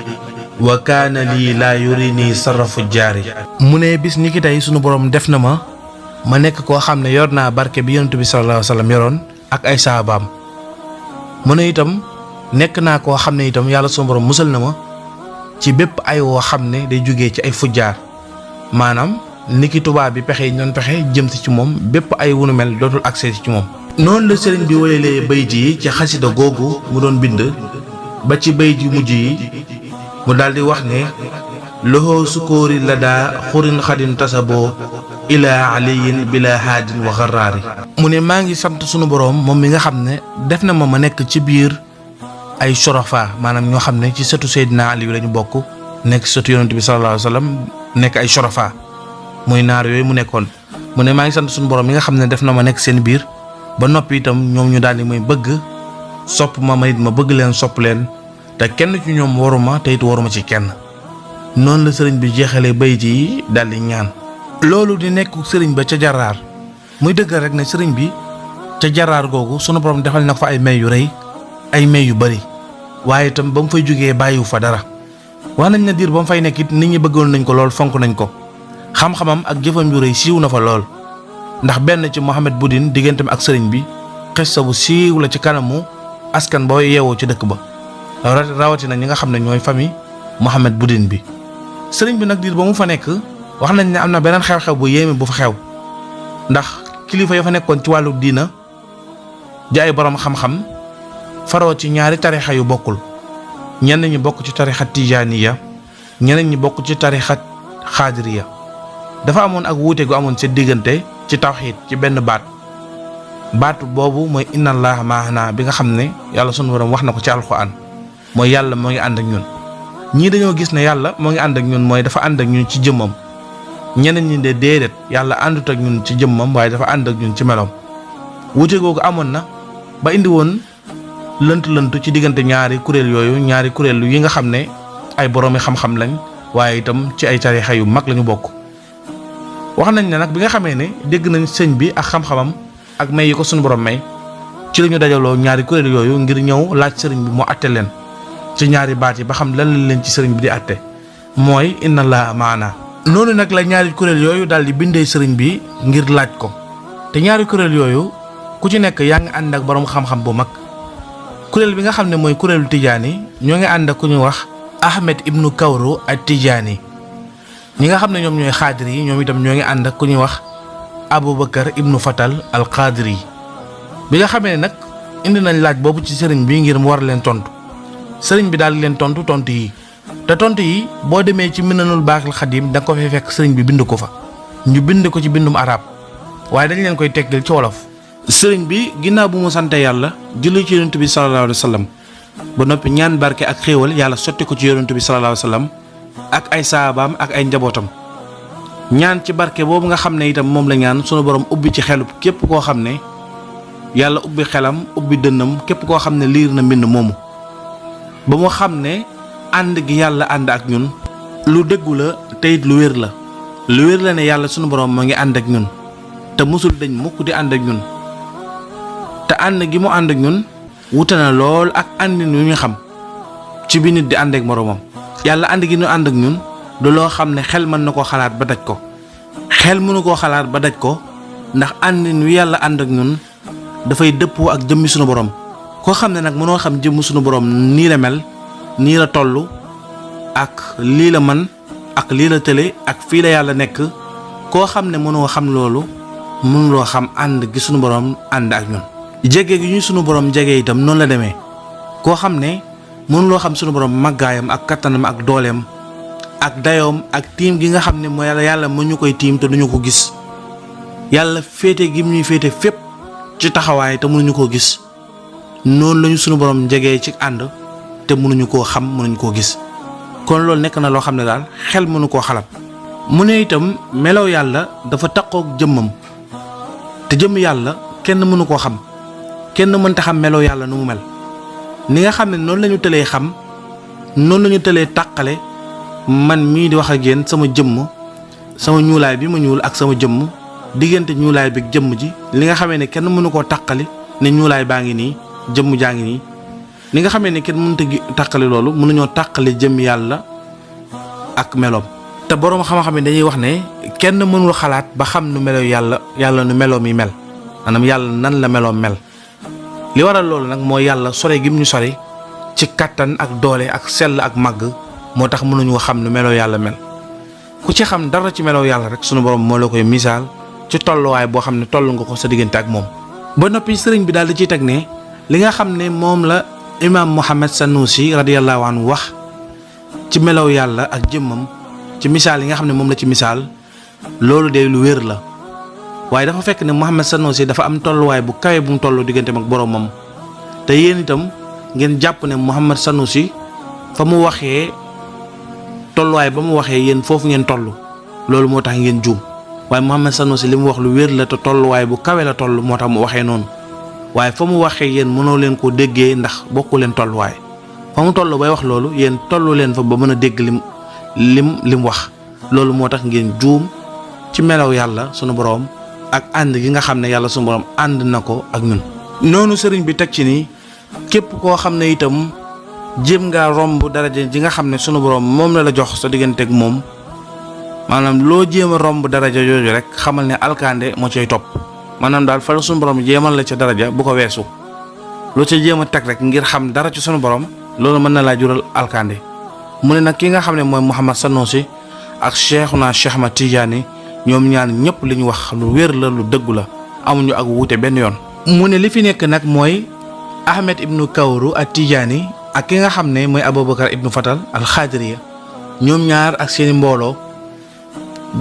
wa kaana lii laa yuri nii sarrafu jaari. mu ne bis ni ki tey sunu borom def na ma nekk koo xam ne yor naa barke bi yonent bi sallallahu alayhi wa sallam yoroon ak ay saabaam. mu ne itam nekk naa koo xam ne itam yàlla sunu borom musal na ma ci bépp ay woo xam ne day jógee ci ay fujjaar maanaam niki tubaab bi pexe yi ñoon pexe jëm si ci moom bépp ay wunu mel dootul accès ci moom. noonu la sëriñ bi woyalee bayit yi ci xasida googu mu doon bind ba ci bayit yu mujj yi mu daldi wax ne loxo sukóori la daa xurin xadin tasaboo ilaa aliyin bila haadin wa xaraari. mu ne maa ngi sant sunu boroom moom mi nga xam ne def na ma nekk ci biir ay shurafa maanaam ñoo xam ne ci sëtu Seydina Ali lañu bokk nekk sëtu yonent bi sallallahu alayhi wa sallam nekk ay shurafa muy naar yooyu mu nekkoon. mu ne maa ngi sant sunu boroom mi nga xam ne def na ma nekk seen biir ba noppi itam ñoom ñu daal di may bëgg sopp ma it ma bëgg leen sopp leen te kenn ci ñoom waruma te it waruma ci kenn. noonu la sëriñ bi jeexalee bayit yi daal di ñaan. loolu di nekk sëriñ ba ca jaraar muy dëggal rek ne sëriñ bi ca jaraar googu sunu borom defal na fa ay may yu rëy ay may yu bari waaye itam ba mu fay jógee bàyyiwu fa dara. wax nañ ne diir ba mu fay nekk it nit ñi bëggoon nañ ko lool fonk nañ ko xam-xamam ak jëfam yu rëy siiw na fa lool. ndax benn ci Mohamed Boudin digganteem ak sëriñ bi xissa bu siiw la ci kanamu askan boo yeewoo ci dëkk ba rawatina ñi nga xam ne ñooy famille Mohamed Boudin bi. sëriñ bi nag diir ba mu fa nekk wax nañ ne am na beneen xew-xew bu yéeme bu fa xew ndax kilifa ya fa nekkoon ci wàllu diina di ay borom xam-xam faroo ci ñaari tarixa yu bokkul ñenn ñi bokk ci tarixa tijaaniya ñeneen ñi bokk ci tarixa xaadiriya. dafa amoon ak wuute gu amoon seen diggante ci tawxiid ci benn baatu boobu mooy inna allaha maana bi nga xam ne yàlla sunu borom wax na ko ci alxuraan mooy yàlla moo ngi ànd ak ñun. ñii dañoo gis ne yàlla moo ngi ànd ak ñun mooy dafa ànd ak ñun ci jëmmam ñeneen ñi de déedéet yàlla àndut ak ñun ci jëmmam waaye dafa ànd ak ñun ci meloom. wuute googu amoon na ba indi woon lënt ci diggante ñaari kuréel yooyu ñaari kuréel yi nga xam ne ay boroomi xam-xam lañ waaye itam ci ay tarixa yu mag lañu bokk. wax nañ ne nag bi nga xamee ne dégg nañ sëñ bi ak xam-xamam ak may yi ko suñu borom may ci la ñu dajaloo ñaari kuréel yooyu ngir ñëw laaj sëriñ bi mu àtte leen ci ñaari baat yi ba xam lan lañ leen ci sëriñ bi di àtte mooy inna allaha maana. noonu nag la ñaari kuréel yooyu daal di bindee sëriñ bi ngir laaj ko te ñaari kuréel yooyu ku ci nekk yaa ngi ànd ak borom xam-xam bu mag. kuréel bi nga xam ne mooy kuréelu tijaani ñoo ngi ànd ak ku ñu wax Ahmed ibnu Kawru ak tijaani. ñi nga xam ne ñoom ñooy xaadir yi ñoom itam ñoo ngi ànd ak ku ñuy wax Aboubacar ibnu Fatal al Qaadiri yi. bi nga xamee nag indi nañ laaj boobu ci sëriñ bi ngir mu war leen tontu sëriñ bi daal di leen tontu yi te tontu yi boo demee ci Minanul Baaxil Xadim da nga ko fay fekk sëriñ bi bind ko fa ñu bind ko ci bindum arab waaye dañ leen koy teggal ci wolof. sëriñ bi ginnaaw bu mu sante yàlla julli ci yonent bi sallallahu alayhi wa sallam ba noppi ñaan barke ak xéewal yàlla sotti ko ci yonent bi sallallahu alayhi wa sallam ak ay saabaam ak ay njabootam ñaan ci barke boobu nga xam ne itam moom la ñaan sunu borom ubbi ci xelub képp koo xam ne yàlla ubbi xelam ubbi dënnam képp koo xam ne liir na mbind moomu ba mu xam ne ànd gi yàlla ànd ak ñun lu dëggu la te it lu wér la ne yàlla sunu borom moo ngi ànd ak ñun te musul dañ mukk di ànd ak ñun te ànd gi mu ànd ak ñun wute na lool ak àndin yu ñu xam ci bi nit di ànd ak moroomam. yàlla ànd gi ñu ànd ak ñun du loo xam ne xel mën na koo xalaat ba daj ko xel mënu koo xalaat ba daj ko ndax àndin wi yàlla ànd ak ñun dafay dëppoo ak jëmmi sunu borom koo xam ne nag mënoo xam jëmm sunu borom nii la mel nii la toll ak lii la man ak lii la tële ak fii la yàlla nekk koo xam ne mënoo xam loolu mënuloo xam ànd gi sunu borom ànd ak ñun. jege gi ñu sunu borom jege itam noonu la demee koo xam ne mënuloo xam sunu borom màggaayam ak kattanam ak dooleem ak dayoom ak tiim gi nga xam ne mooy yàlla mën ñu koy tiim te duñu ko gis yàlla féete gi ñuy féete fépp ci taxawaay te mënuñu koo gis noonu lañu sunu borom jegee ci ànd te mënuñu koo xam mënuñu koo gis kon loolu nekk na loo xam ne daal xel mënu koo xalaat. mu ne itam melow yàlla dafa taqoog jëmmam te jëmm yàlla kenn mënu koo xam kenn mënta xam melow yàlla nu mu mel ni nga xam ne noonu lañu tëlee xam noonu lañu tëlee tàqale man mii di wax ak yéen sama jëmm sama ñuulaay bi ma ñuul ak sama jëmm diggante ñuulaay bi jëmm ji li nga xamee ne kenn mënu koo tàqali ne ñuulaay baa ngi nii jëmm jaa ngi nii ni nga xamee ne kenn mënut a tàqali loolu mënuñoo tàqali jëmm yàlla ak meloom. te boroom xam-xam yi dañuy wax ne kenn mënul xalaat ba xam nu melo yàlla nu meloom yi mel maanaam yàlla nan la meloom mel li waral loolu nag mooy yàlla sore gi mu ñu sori ci kattan ak doole ak sell ak màgg moo tax mënuñu xam nu melo yàlla mel ku ci xam dara ci melo yàlla rek sunu borom moo la koy misaal ci tolluwaay boo xam ne toll nga ko sa diggante ak moom. ba noppi sëriñ bi daal di ciy teg ne li nga xam ne moom la imaam Muhammad Sanusi radiyallahu anhu wax ci melow yàlla ak jëmmam ci misaal yi nga xam ne moom la ci misaal loolu de lu wér la waaye dafa fekk ne Muhammad Sanusi dafa am tolluwaay bu kawe bu mu toll digganteem ak boromam te yéen itam ngeen jàpp ne Muhammad Sanusi fa mu waxee tolluwaay ba mu waxee yéen foofu ngeen toll loolu moo tax ngeen juum waaye Muhammad Sanusi li mu wax lu wér la te tolluwaay bu kawe la toll moo tax mu waxee noonu waaye fa mu waxee yéen mënoo leen koo déggee ndax bokku leen tolluwaay fa mu toll bay wax loolu yéen tollu leen fa ba mën a dégg lim wax loolu moo tax ngeen juum ci melaw yàlla sunu borom ak ànd gi nga xam ne yàlla sunu borom ànd na ko ak ñun. noonu sëriñ bi teg ci ni képp koo xam ne itam jéem ngaa romb daraja ji nga xam ne sunu borom moom la jox sa digganteeg moom maanaam loo jéem a romb daraja jooju rek xamal ne alkande moo cay topp maanaam daal fa la sunu borom jéemal la ca daraja bu ko weesu loo ca jéem a teg rek ngir xam dara ci sunu borom loolu mën na laa jural alkande. mu ne nag ki nga xam ne mooy Muhammad Sanusi ak Cheikhuna Cheikh Ahmad Tidiane ñoom ñaar ñëpp li ñu wax lu wér la lu dëggu la amuñu ak wuute benn yoon. mu ne li fi nekk nag mooy Ahmed ibnu Kawru ak Tidiane ak ki nga xam ne mooy Aboubacar ibnu Fatal al Xaadiriya ñoom ñaar ak seeni mbooloo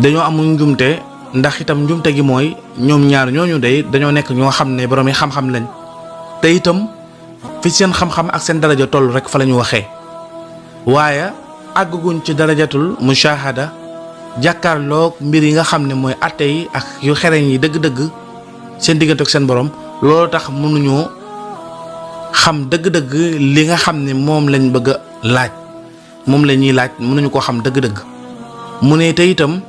dañoo amul njumte ndax itam njumte gi mooy ñoom ñaar ñooñu day dañoo nekk ñoo xam ne borom yi xam-xam lañ te itam fi seen xam-xam ak seen daraja toll rek fa la ñu waxee. waaye àgguñ ci darajatul mushahada jàkkaarloog mbir yi nga xam ne mooy atte yi ak yu xereñ yi dëgg-dëgg seen diggante ak seen borom loolu tax mënuñoo xam dëgg-dëgg li nga xam ne moom lañ bëgg a laaj moom la ñuy laaj mënuñu koo xam dëgg-dëgg. mu ne te itam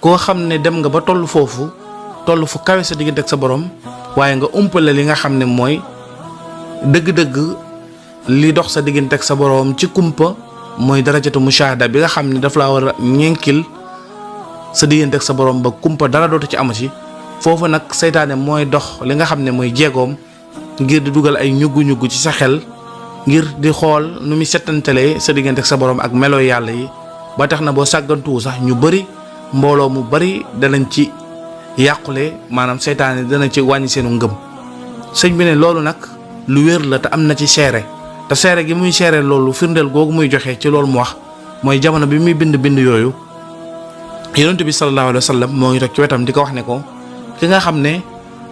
koo xam ne dem nga ba toll foofu toll fu kawe sa diggante ak sa borom waaye nga umpale li nga xam ne mooy dëgg-dëgg li dox sa diggante ak sa borom ci kumpa mooy darajatu mushahada bi nga xam ne daf laa war a ñenkil sa diggante ak sa borom ba kumpa dara dootu ci amati foofu nag seytaane mooy dox li nga xam ne mooy jeegoom ngir di dugal ay ñuggu-ñuggu ci sa xel ngir di xool nu muy settantalee sa diggante ak sa borom ak melo yàlla yi ba tax na boo sàggantuwu sax ñu bëri mbooloo mu bëri danañ ci yàqule maanaam seytaane dana ci wàññi seenu ngëm. sëñ bi ne loolu nag lu wér la te am na ci seere te seere gi muy seere loolu firndeel googu muy joxe ci loolu mu wax mooy jamono bi muy bind yooyu yonent bi sallallahu alayhi wa sallam moo ngi toog ci wetam di ko wax ne ko ki nga xam ne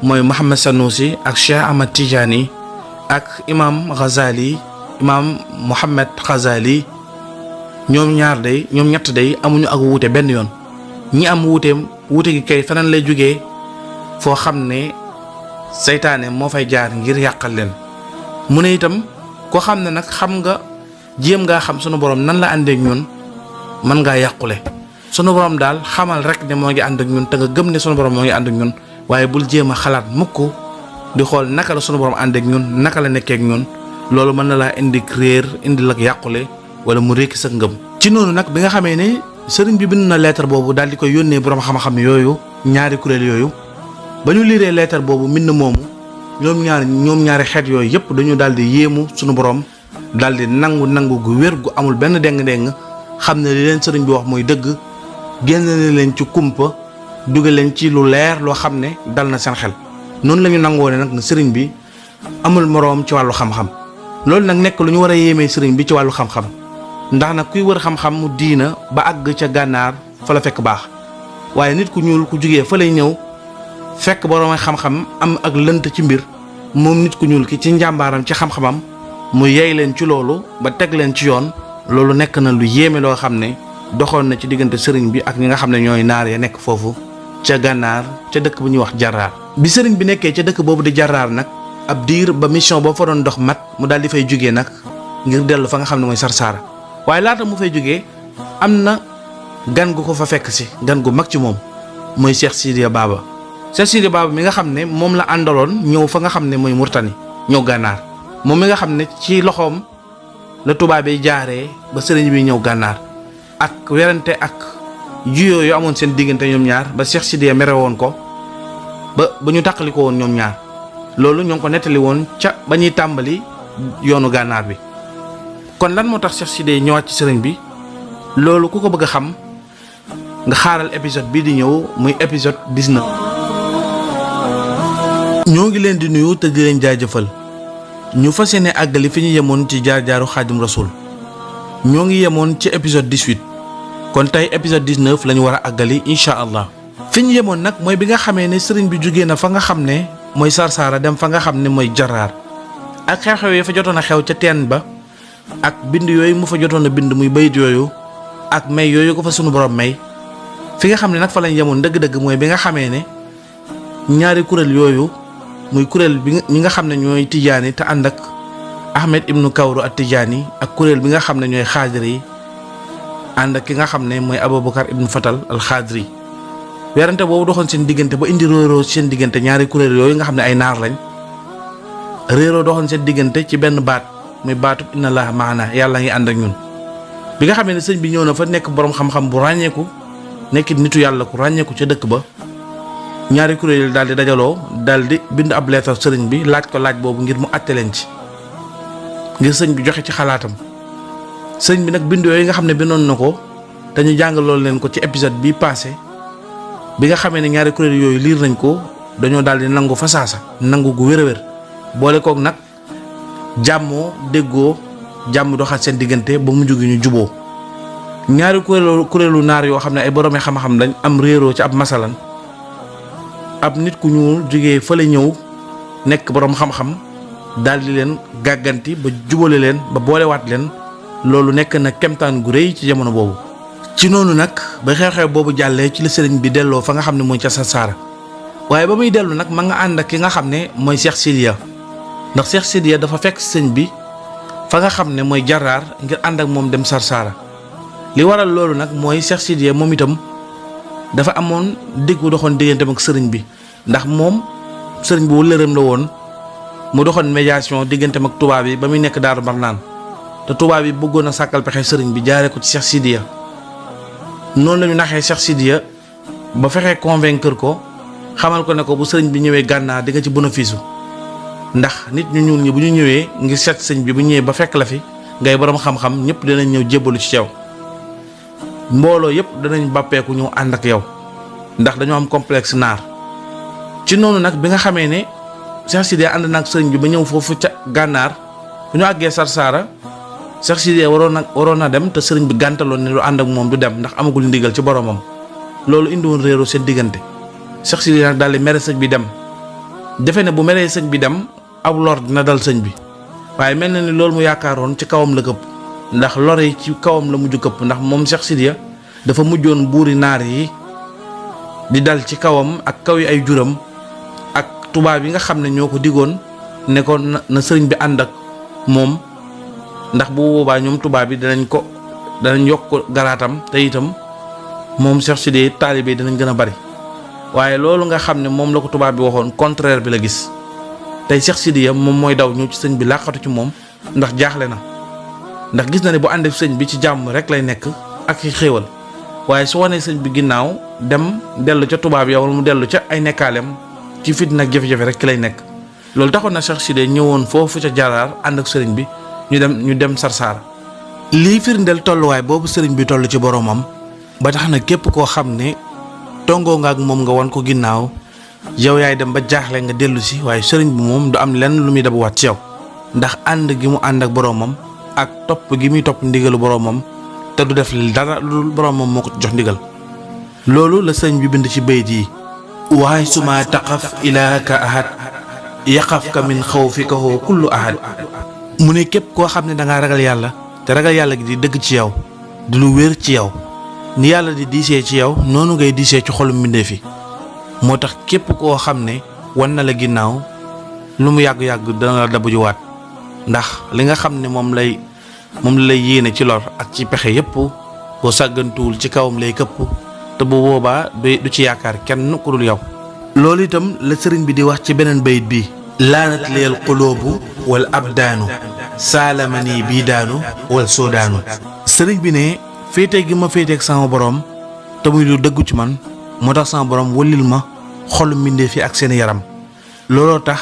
mooy Muhammad Sanusi ak Cheikh Ahmad Tidiane ak imam Ghazali imam Muhammad Ghazali ñoom ñett day amuñu ak wuute benn yoon ñi am wuute gi kay feneen lay jógee foo xam ne seytaane moo fay jaar ngir yàqal leen. mu ne itam koo xam ne nag xam nga jéem ngaa xam sunu borom nan la àndeek ñun mën ngaa yàqule sunu borom daal xamal rek ne moo ngi ànd ak ñun te nga gëm ne sunu borom moo ngi ànd ak ñun waaye bul jéem a xalaat mukk di xool naka la sunu borom ànd ak ñun naka la nekkee ak ñun loolu mën na laa indi réer indi la yàqule wala mu rékki sa ngëm. ci noonu nag bi nga xamee ne sëriñ bi bind na lettre boobu daal di koy yónnee borom xam-xam yooyu ñaari kuréel yooyu ba ñu liiree lettre boobu mbind moomu ñoom ñaari xeet yooyu yëpp dañu daal di yéemu sunu borom daal di nangu gu wér gu amul benn déng-déng xam ne li leen sëriñ bi wax mooy dëgg génn na leen ci kumpa dugal leen ci lu leer loo xam ne dal na seen xel. noonu la ñu nangoo ne nag ne sëriñ bi amul moroom ci wàllu xam-xam loolu nag nekk lu ñu war a yéemee sëriñ bi ci wàllu xam-xam ndax nag kuy wër xam-xam mu diina ba àgg ca gànnaar fa la fekk baax waaye nit ku ñuul ku jugee fa lay ñëw fekk boroom xam-xam am ak lënt ci mbir moom nit ku ñuul ki ci njàmbaaram ci xam-xamam mu yey leen ci loolu ba teg leen ci yoon loolu nekk na lu yéeme loo xam ne doxoon na ci diggante sëriñ bi ak ñi nga xam ne ñooy naar ya nekk foofu ca gànnaar ca dëkk bu ñuy wax Jarraar. bi sëriñ bi nekkee ca dëkk boobu di Jarraar nag ab diir ba mission boo fa doon dox mat mu daal di fay jógee nag ngir dellu fa nga xam ne mooy Sarsara waaye laata mu fay jógee am na gan gu ko fa fekk si gan gu mag ci moom mooy Cheikh Sidiya Baba. Cheikh Sidiya Baba mi nga xam ne moom la àndaloon ñëw fa nga xam ne mooy Murtani ñëw gànnaar moom mi nga xam ne ci loxoom la tubaab yi jaaree ba sëriñ bi ñëw gànnaar ak werante ak juyoo yu amoon seen diggante ñoom ñaar ba Cheikh Sidiya mere woon ko ba ñu tàqali ko woon ñoom ñaar loolu ñoo ngi ko nettali woon ca ba ñuy tàmbali yoonu gànnaar bi. kon lan moo tax Cheikh Sidiya ñëwaat ci sëriñ bi loolu ku ko bëgg a xam nga xaaral épisode bii di ñëw muy épisode 19. ñoo ngi leen di nuyu te di leen jaajëfal ñu fas yéene àggali fi ñu yemoon ci jaar-jaaru Xaadim Rasul ñoo ngi yemoon ci épisode 18 kon tey épisode 19 la ñu war a àggali incha allah. fi ñu yemoon nag mooy bi nga xamee ne sëriñ bi jógee na fa nga xam ne mooy Sarsara dem fa nga xam ne mooy Jarraar ak xew-xew yi fa jotoon a xew ca teen ba ak bind yooyu mu fa jotoon a bind muy bayit yooyu ak may yooyu ko fa sunu borom may. fi nga xam ne nag fa lañ yemoon dëgg-dëgg mooy bi nga xamee ne ñaari kuréel yooyu muy kuréel bi ñi nga xam ne ñooy tijaani te ànd ak Ahmed ibnu Kawru at tijaani ak kuréel bi nga xam ne ñooy xaadir yi ànd ak ki nga xam ne mooy Aboubacar ibnu Fatal al xaadiri werante boobu doxoon seen diggante ba indi réeroo seen diggante ñaari kuréel yooyu nga xam ne ay naar lañ réeroo doxoon seen diggante ci benn baat muy baatub inna allaha maana yàlla ngi ànd ak ñun. bi nga xamee ne sëñ bi ñëw na fa nekk boroom xam-xam bu ràññeeku nekk nitu yàlla ku ràññeeku ca dëkk ba ñaari kuréel yi daal di dajaloo daal di bind ab leetar sëriñ bi laaj ko laaj boobu ngir mu àtte leen ci ngir sëñ bi joxe ci xalaatam. sëñ bi nag bind yooyu nga xam ne bindoon na ko te ñu jàngaloon leen ko ci épisode bi passé bi nga xamee ne ñaari kuréel yooyu liir nañ ko dañoo daal di nangu fa saasa nangu gu wér a wér boole kook nag jàmmoo déggoo jàmm doxaat seen diggante ba mujj gi ñu juboo ñaari kuréelu naar yoo xam ne ay boroomi xam-xam lañ am réeroo ci ab masalan ab nit ku ñuul jógee fa la ñëw nekk boroom xam-xam daal di leen gàgganti ba jubale leen ba boolewaat leen loolu nekk na kemtaan gu rëy ci jamono boobu. ci noonu nag ba xew-xew boobu jàllee ci la sëriñ bi delloo fa nga xam ne mooy ca Sarsara waaye ba muy dellu nag ma nga ànd ak ki nga xam ne mooy Cheikh Sidiya ndax Cheikh Sidiya dafa fekk sëñ bi fa nga xam ne mooy Jarraar ngir ànd ak moom dem Sarsara li waral loolu nag mooy Cheikh Sidiya moom itam dafa amoon dégg bu doxoon digganteem ak sëriñ bi ndax moom sëriñ bi wëllëreem la woon mu doxoon médiation digganteem ak tubaab yi ba muy nekk Daaru Marnaan te tubaab yi bëggoon a sàkkal pexe sëriñ bi jaaree ko ci Cheikh Sidiya noonu la ñu naxee Cheikh Sidiya ba fexee convaincre ko xamal ko ne ko bu sëriñ bi ñëwee gànnaar di nga ci bénéfice ndax nit ñu ñuul ñi bu ñu ñëwee ngir seet sëñ bi bu ñëwee ba fekk la fi ngay borom xam-xam ñëpp dinañ ñëw jébbalu ci yow mbooloo yëpp danañ bàppeeku ñëw ànd ak yow ndax dañoo am complexe naar. ci noonu nag bi nga xamee ne Cheikh Sidiya ànd naag sëriñ bi ba ñëw foofu ca gànnaar bu ñu àggee Sarsara Cheikh Sidiya waroon na dem te sëriñ bi gàntaloon ne lu ànd ak moom du dem ndax amagul ndigal ci boromam loolu indi woon réeroo seen diggante. Cheikh Sidiya nag daal di mere sëñ bi dem defe ne bu meree sëñ bi dem aw lor dina dal sëñ bi waaye mel na ni loolu mu yaakaaroon ci kawam la këpp ndax lor yi ci kawam la mujj këpp ndax moom Cheikh Sidiya dafa mujjoon buuri naar yi di dal ci kawam ak kaw yi ay juram ak tubaab yi nga xam ne ñoo ko digoon ne ko na sëriñ bi ànd ak moom ndax bu boobaa ñoom tubaab yi danañ yokk garaatam te itam moom Cheikh Sidiya taalibe dinañ gën a bari waaye loolu nga xam ne moom la ko tubaab bi waxoon contraire bi la gis tey Cheikh Sidiya moom mooy daw ñëw ci sëñ bi làqatu ci moom ndax jaaxle na ndax gis na ne bu àndee sëñ bi ci jàmm rek lay nekk ak i xéewal waaye su wanee sëñ bi ginnaaw dem dellu ca tubaab ya wala mu dellu ca ay nekkaaleem ci fitna ak jafe-jafe rek ki lay nekk loolu taxoon na Cheikh Sidé ñëwoon foofu ca Jaraar ànd ak sëriñ bi ñu dem Sarsara. lii firndeel tolluwaay boobu sëriñ bi toll ci boroomam ba tax na képp koo xam ne tongoo nga ak moom nga wan ko ginnaaw yow yaay dem ba jaaxle nga dellu si, waaye sëriñ bi moom du am lenn lu muy dabuwaat ci yow ndax ànd gi mu ànd ak boroomam ak topp gi muy topp ndigalu boroomam te du def dara lu boroomam moo ko jox ndigal. loolu la sëriñ bi bind ci bayit yi: waaye suma taqaf ilaaka ahad yaqafka min xawfika kullu ahad. mu ne képp koo xam ne dangaa ragal yàlla te ragal yàlla gi di dëgg ci yow di lu wér ci yow, ni yàlla di diisee ci yow noonu ngay diisee ci xolum mbindeef yi. moo tax képp koo xam ne wan na la ginnaaw lu mu yàgg-yàgg dana la dabu juwaat, ndax li nga xam ne moom la lay yéene ci lor ak ci pexe yépp boo sàggantuwul ci kawam lay këpp, te bu boobaa du ci yaakaar kenn ku dul yow. loolu itam la sëriñ bi di wax ci beneen bayit bi: laanat leel quloobu wal abdaanu saalamani bii daanu wal soodaanu. sëriñ bi ne féete gi ma féeteeg sama borom te muy lu dëggu ci man moo tax sama borom wëllil ma xolu mbindeef yi ak seen yaram. looloo tax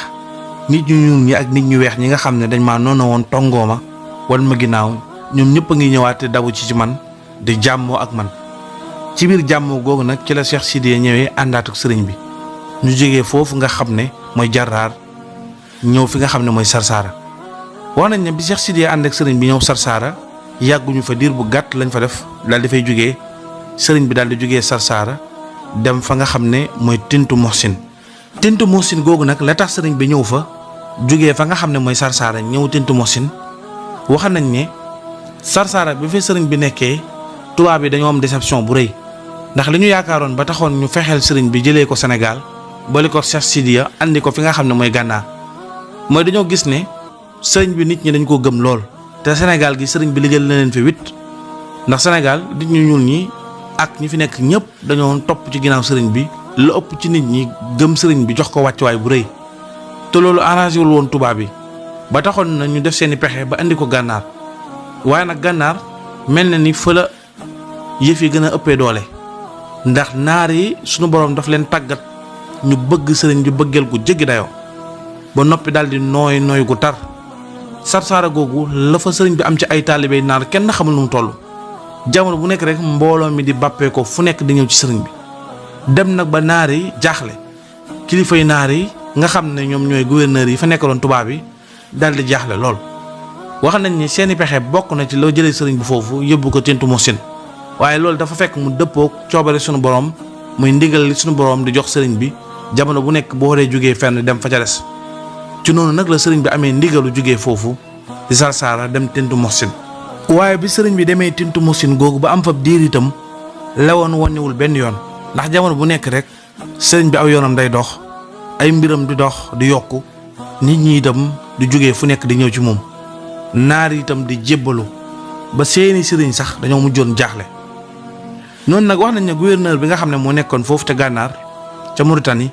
nit ñu ñuul ñi ak nit ñu weex ñi nga xam ne dañ maa noonu woon tongoo ma wan ma ginnaaw, ñoom ñëpp a ngi ñëwaat te dabu ci man di jàmmoo ak man. ci biir jàmmoo googu nag ci la Cheikh Sidé ñëwee àndaat ak sëriñ bi ñu jógee foofu nga xam ne mooy Jaraar ñëw fi nga xam ne mooy Sarsara. wax nañ ne bi Cheikh Sidé ànd ak sëriñ bi ñëw Sarsara yàgguñu fa, diir bu gàtt lañ fa def daal di fay jógee. sëriñ bi daal di jógee Sarsara dem fa nga xam ne mooy Tintu Muhsin. Tintu Muhsin googu nag la tax sëriñ bi ñëw fa jógee fa nga xam ne mooy Sarsara ñëw Tintu Muhsin. wax nañ ne Sarsara bi fi sëriñ bi nekkee tubaab bi dañoo am déception bu rëy, ndax li ñu yaakaaroon ba taxoon ñu fexeel sëriñ bi jëlee ko Sénégal boole ko Cheikh Sidé andi ko fi nga xam ne mooy Gànnaar, mooy dañoo gis ne sëriñ bi nit ñi dañ koo gëm lool. te Sénégal gi sëriñ bi liggéeyal na leen fi 8 ndax Sénégal nit ñu ñuul ñi ak ñi fi nekk ñëpp dañoo topp ci ginnaaw sëriñ bi, lu ëpp ci nit ñi gëm sëriñ bi jox ko wàccuwaay bu rëy. te loolu arrangé wul woon tubaab bi ba taxoon na ñu def seeni pexe ba andi ko Gànnaar, waaye nag Gànnaar mel na ni fa la yëf yi gën a ëppee doole, ndax naar yi sunu borom daf leen tàggat ñu bëgg sëriñ bi bëggeel gu jéggi dayoo ba noppi daal di nooy gu tar. Sarsara googu la fa sëriñ bi am ci ay taalibe naar kenn xamul nu mu toll. jamono bu nekk rek mbooloo mi di bàppee ko fu nekk di ñëw ci sëriñ bi. dem nag ba naar yi jaaxle, kilifay naar yi nga xam ne ñoom ñooy gouverneur yi fa nekkaloon tubaab yi daal di jaaxle lool. wax nañ ni seeni pexe bokk na ci loo jëlee sëriñ bi foofu yóbbu ko Tintu Muhsin, waaye loolu dafa fekk mu dëppook coobare sunu borom, muy ndigal li sunu borom di jox sëriñ bi jamono bu nekk boo waree jógee fenn dem fa ca des. ci noonu nag la sëriñ bi amee ndigalu jógee foofu di Sarsara dem Tintu Muhsin. waaye bi sëriñ bi demee Tintu Muhsin googu ba am fa diir itam lewoon wàññiwul benn yoon, ndax jamono bu nekk rek sëriñ bi aw yoonam day dox, ay mbiram di dox di yokku, nit ñi itam di jógee fu nekk di ñëw ci moom, naar itam di jébbalu ba seeni sëriñ sax dañoo mujjoon jaaxle. noonu nag wax nañ ne gouverneur bi nga xam ne moo nekkoon foofu te Gànnaar ca Mauritanie,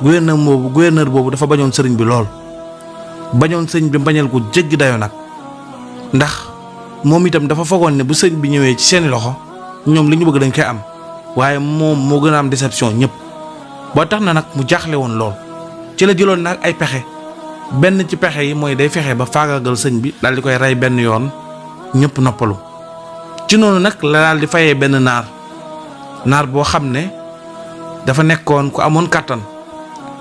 gouverneur boobu dafa bañoon sëriñ bi lool, bañoon sëriñ bi bañal ko jéggi dayoo nag, ndax moom itam dafa foogoon ne bu sëriñ bi ñëwee ci seeni loxo ñoom li ñu bëgg dañ koy am, waaye moom moo gën a am déception ñëpp. ba tax na nag mu jaaxle woon lool, ci la jëloon nag ay pexe. benn ci pexe yi mooy day fexe ba faagaagal sëñ bi daal di koy rey benn yoon ñëpp noppalu. ci noonu nag la daal di fayee benn naar boo xam ne dafa nekkoon ku amoon kàttan,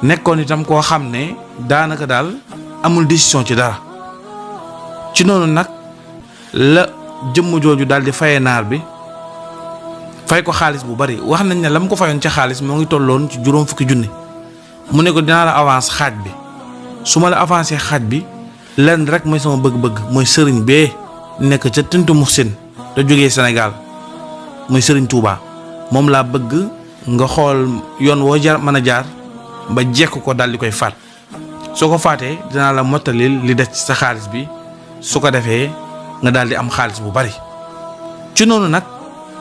nekkoon itam koo xam ne daanaka daal amul décision ci dara. ci noonu nag la jëmm jooju daal di fayee naar bi, fay ko xaalis bu bari. wax nañ ne la mu ko fayoon ca xaalis moo ngi tolloon ci 40 junni. mu ne ko dinaa la avance xaaj bi, su ma la avancé xaaj bi lenn rek mooy sama bëgg-bëgg, mooy sëriñ bee nekk ca Tintu Muhsin te jógee Sénégal mooy sëriñ Touba, moom laa bëgg nga xool yoon woo mën a jaar ba jekk ko daal di koy faat. soo ko faatee dinaa la mottalil li des ci sa xaalis bi, su ko defee nga daal di am xaalis bu bari. ci noonu nag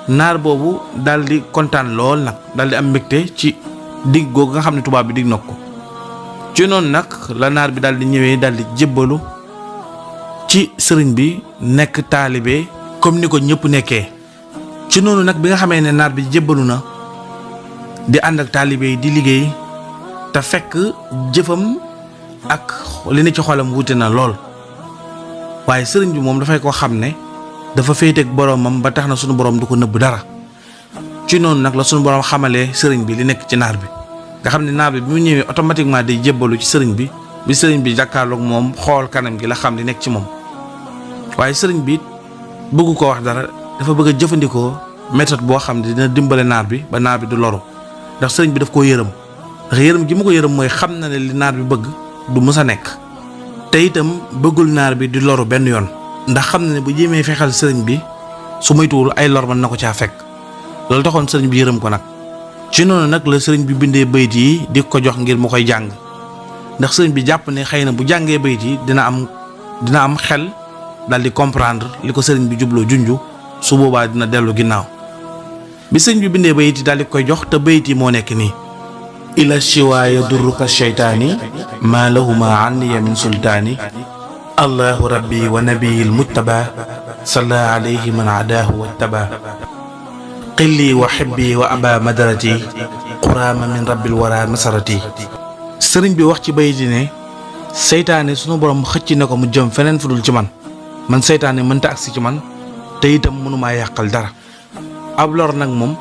naar boobu daal di kontaan lool nag, daal di am mbégte ci dig googu nga xam ne tubaab bi dig na ko. ci noonu nag la naar bi daal di ñëwee daal di jébbalu ci sëriñ bi nekk taalibe comme ni ko ñëpp nekkee. ci noonu nag bi nga xamee ne naar bi jébbalu na di ànd ak taalibe yi di liggéey te fekk jëfam ak li ne ci xolam wuute na lool waaye sëriñ bi moom dafay ko xam ne dafa féeteeg boromam ba tax na sunu borom du ko nëbb dara ci noonu nag la sunu borom xamalee sëriñ bi li nekk ci naar bi nga xam ne naar bi bi mu ñëwee automatiquement day jébbalu ci sëriñ bi sëriñ bi jàkkaarloog moom xool kanam gi la xam li nekk ci moom waaye sëriñ bi bëggu ko wax dara dafa bëgg a jëfandikoo méthode boo xam ne dina dimbale naar bi ba naar bi du loru ndax sëriñ bi daf koo yërëm ndax yërëm gi mu ko yërëm mooy xam na ne li naar bi bëgg du mës a nekk te itam bëggul naar bi di loru benn yoon ndax xam na ne bu jéemee fexeel sëriñ bi su moytuwul ay lor mën na ko caa fekk loolu taxoon sëriñ bi yërëm ko nag ci noonu nag la sëriñ bi bindee bayit yi di ko jox ngir mu koy jàng ndax sëriñ bi jàpp ne xëy na bu jàngee bayit yi dina am xel daal di comprendre li ko sëriñ bi jubloo junju su boobaa dina dellu ginnaaw bi sëriñ bi bindee bayit yi daal di koy jox te bayit yi moo nekk nii ila shiwaaya durruka sheytaani maa lahuma anniya min sultaani allahu rabbi wa nabiyil mujtaba salla alayhi man adaahu wattaba qilli wa xibbi wa aba madarati quraama min rabbil wara nasarati sëriñ bi wax ci bayit yi ne seytaane sunu borom xëcc na ko mu jëm feneen fu dul ci man seytaane mënta agsi ci man te itam mënumaa yàqal dara ab lor nag moom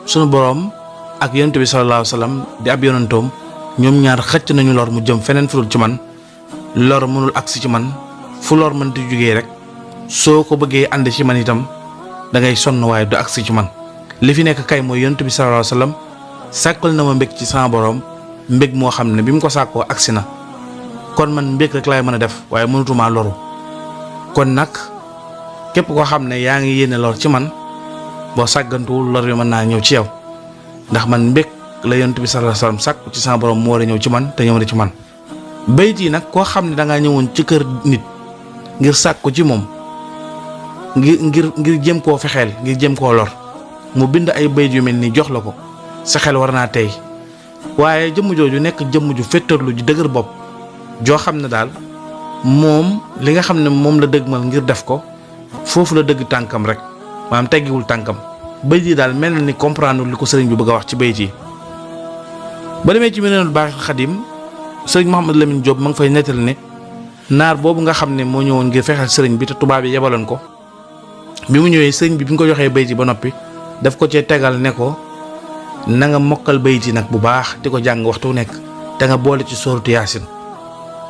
sunu borom ak yonent bi sallallahu alayhi wa sallam di ab yonantoom ñoom ñaar xëcc nañu lor mu jëm feneen fu dul ci man lor mënul agsi ci man fu lor mënti jógee rek soo ko bëggee ànd ci man itam da ngay sonn waaye du agsi ci man li fi nekk kay mooy yonent bi sallallahu alayhi wa sallam sàkkal na ma mbég ci sama borom mbég moo xam ne bi mu ko sàkkoo agsi na kon man mbég rek laay mën a def waaye mënutumaa loru kon nag képp koo xam ne yaa ngi yéene lor ci man boo sàggantuwul lor bi mën naa ñëw ci yow ndax man mbég la yonent bi sallallahu alayhi wasallam sàkku ci sama borom mu war a ñëw ci man te ñëw na ci man bayit yi nag koo xam ne dangaa ñëwoon ci kër nit ngir sàkku ci moom ngir jëm koo fexeel ngir jëm koo lor mu bind ay bayit yu mel ni jox la ko sa xel war naa tey waaye jëmm jooju nekk jëmm ju féttarlu ju dëgër bopp joo xam ne daal moom li nga xam ne moom la dëgmal ngir def ko foofu la dëgg tànkam rek maanaam teggiwul tànkam bayit yi daal mel na ni comprendre li ko sëriñ bi bëgg a wax ci bayit yi ba demee ci Minanul Baaxil Xadim sëriñ Mouhamadou Lamine Diop ma ngi fay nettali ne naar boobu nga xam ne moo ñëwoon ngir fexeel sëriñ bi te tubaab yi yebaloon ko bi mu ñëwee sëriñ bi bi nga ko joxee bayit yi ba noppi daf ko cee tegal ne ko na nga mokkal bayit yi nag bu baax di ko jàng waxtu nekk te nga boole ci sóoratu Yaasin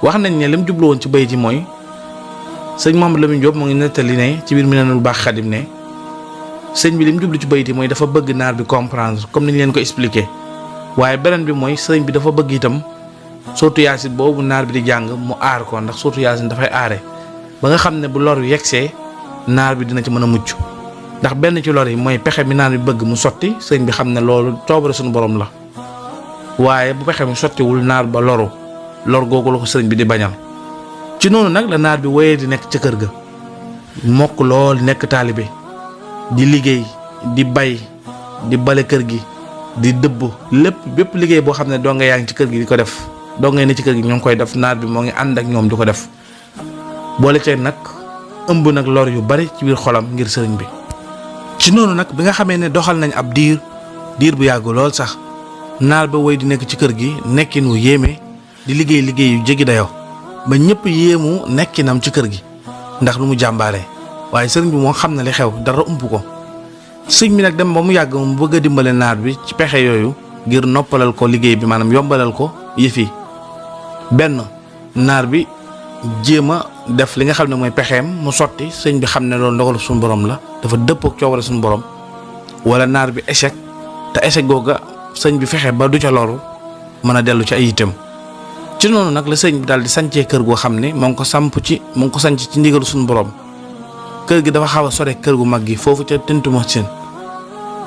wax nañ ne li mu jublu woon ci bayit yi mooy sëriñ Mouhamadou Lamine Diop mu ngi nettali ne ci biir Minanul Baaxil Xadim ne sëñ bi li mu jublu ci bayit yi mooy dafa bëgg naar bi comprendre comme ni ñu leen ko expliqué waaye beneen bi mooy sëriñ bi dafa bëgg itam sóoratu Yaasin boobu naar bi di jàng mu aar ko ndax sóoratu Yaasin dafay aare ba nga xam ne bu lor yegsee naar bi dina ci mën a mucc ndax benn ci lor yi mooy pexe mi naar bi bëgg mu sotti sëriñ bi xam ne loolu coobare suñu borom la waaye bu pexe mi sottiwul naar ba lor googu la ko sëriñ bi di bañal ci noonu nag la naar bi woyee di nekk ca kër ga mokk lool nekk taalibe di liggéey di bay di bale kër gi di dëbb bépp liggéey boo xam ne doo nga yaa ngi ci kër gi di ko def doo ngay ne ci kër gi ñoo ngi koy def naar bi moo ngi ànd ak ñoom di ko def boole ceeg nag ëmb nag lor yu bari ci biir xolam ngir sëriñ bi ci noonu nag bi nga xamee ne doxal nañ ab diir bu yàgg lool sax naar ba woy di nekk ci kër gi nekkin wu yéeme di liggéey yu jéggi dayoo ba ñëpp yéemu nekkinam ci kër gi ndax lu mu jàmbaare waaye sëriñ bi moo xam ne li xew dara ump ko sëñ bi nag dem ba mu yàgg mu bëgg a dimbale naar bi ci pexe yooyu ngir noppalal ko liggéey bi maanaam yombalal ko yëf yi benn naar bi jéem a def li nga xam ne mooy pexeem mu sotti sëñ bi xam ne loolu ndogalu suñu borom la dafa dëppoo ak coobare suñu borom wala naar bi échec te échec googa sëñ bi fexe ba du ca loru mën a dellu ci ay itam ci noonu nag la sëñ bi daal di sancee kër goo xam ne moo ngi ko sanc ci ndigalu suñu borom kër gi dafa xaw a sore kër gu mag gi foofu ca Tintu Muhsin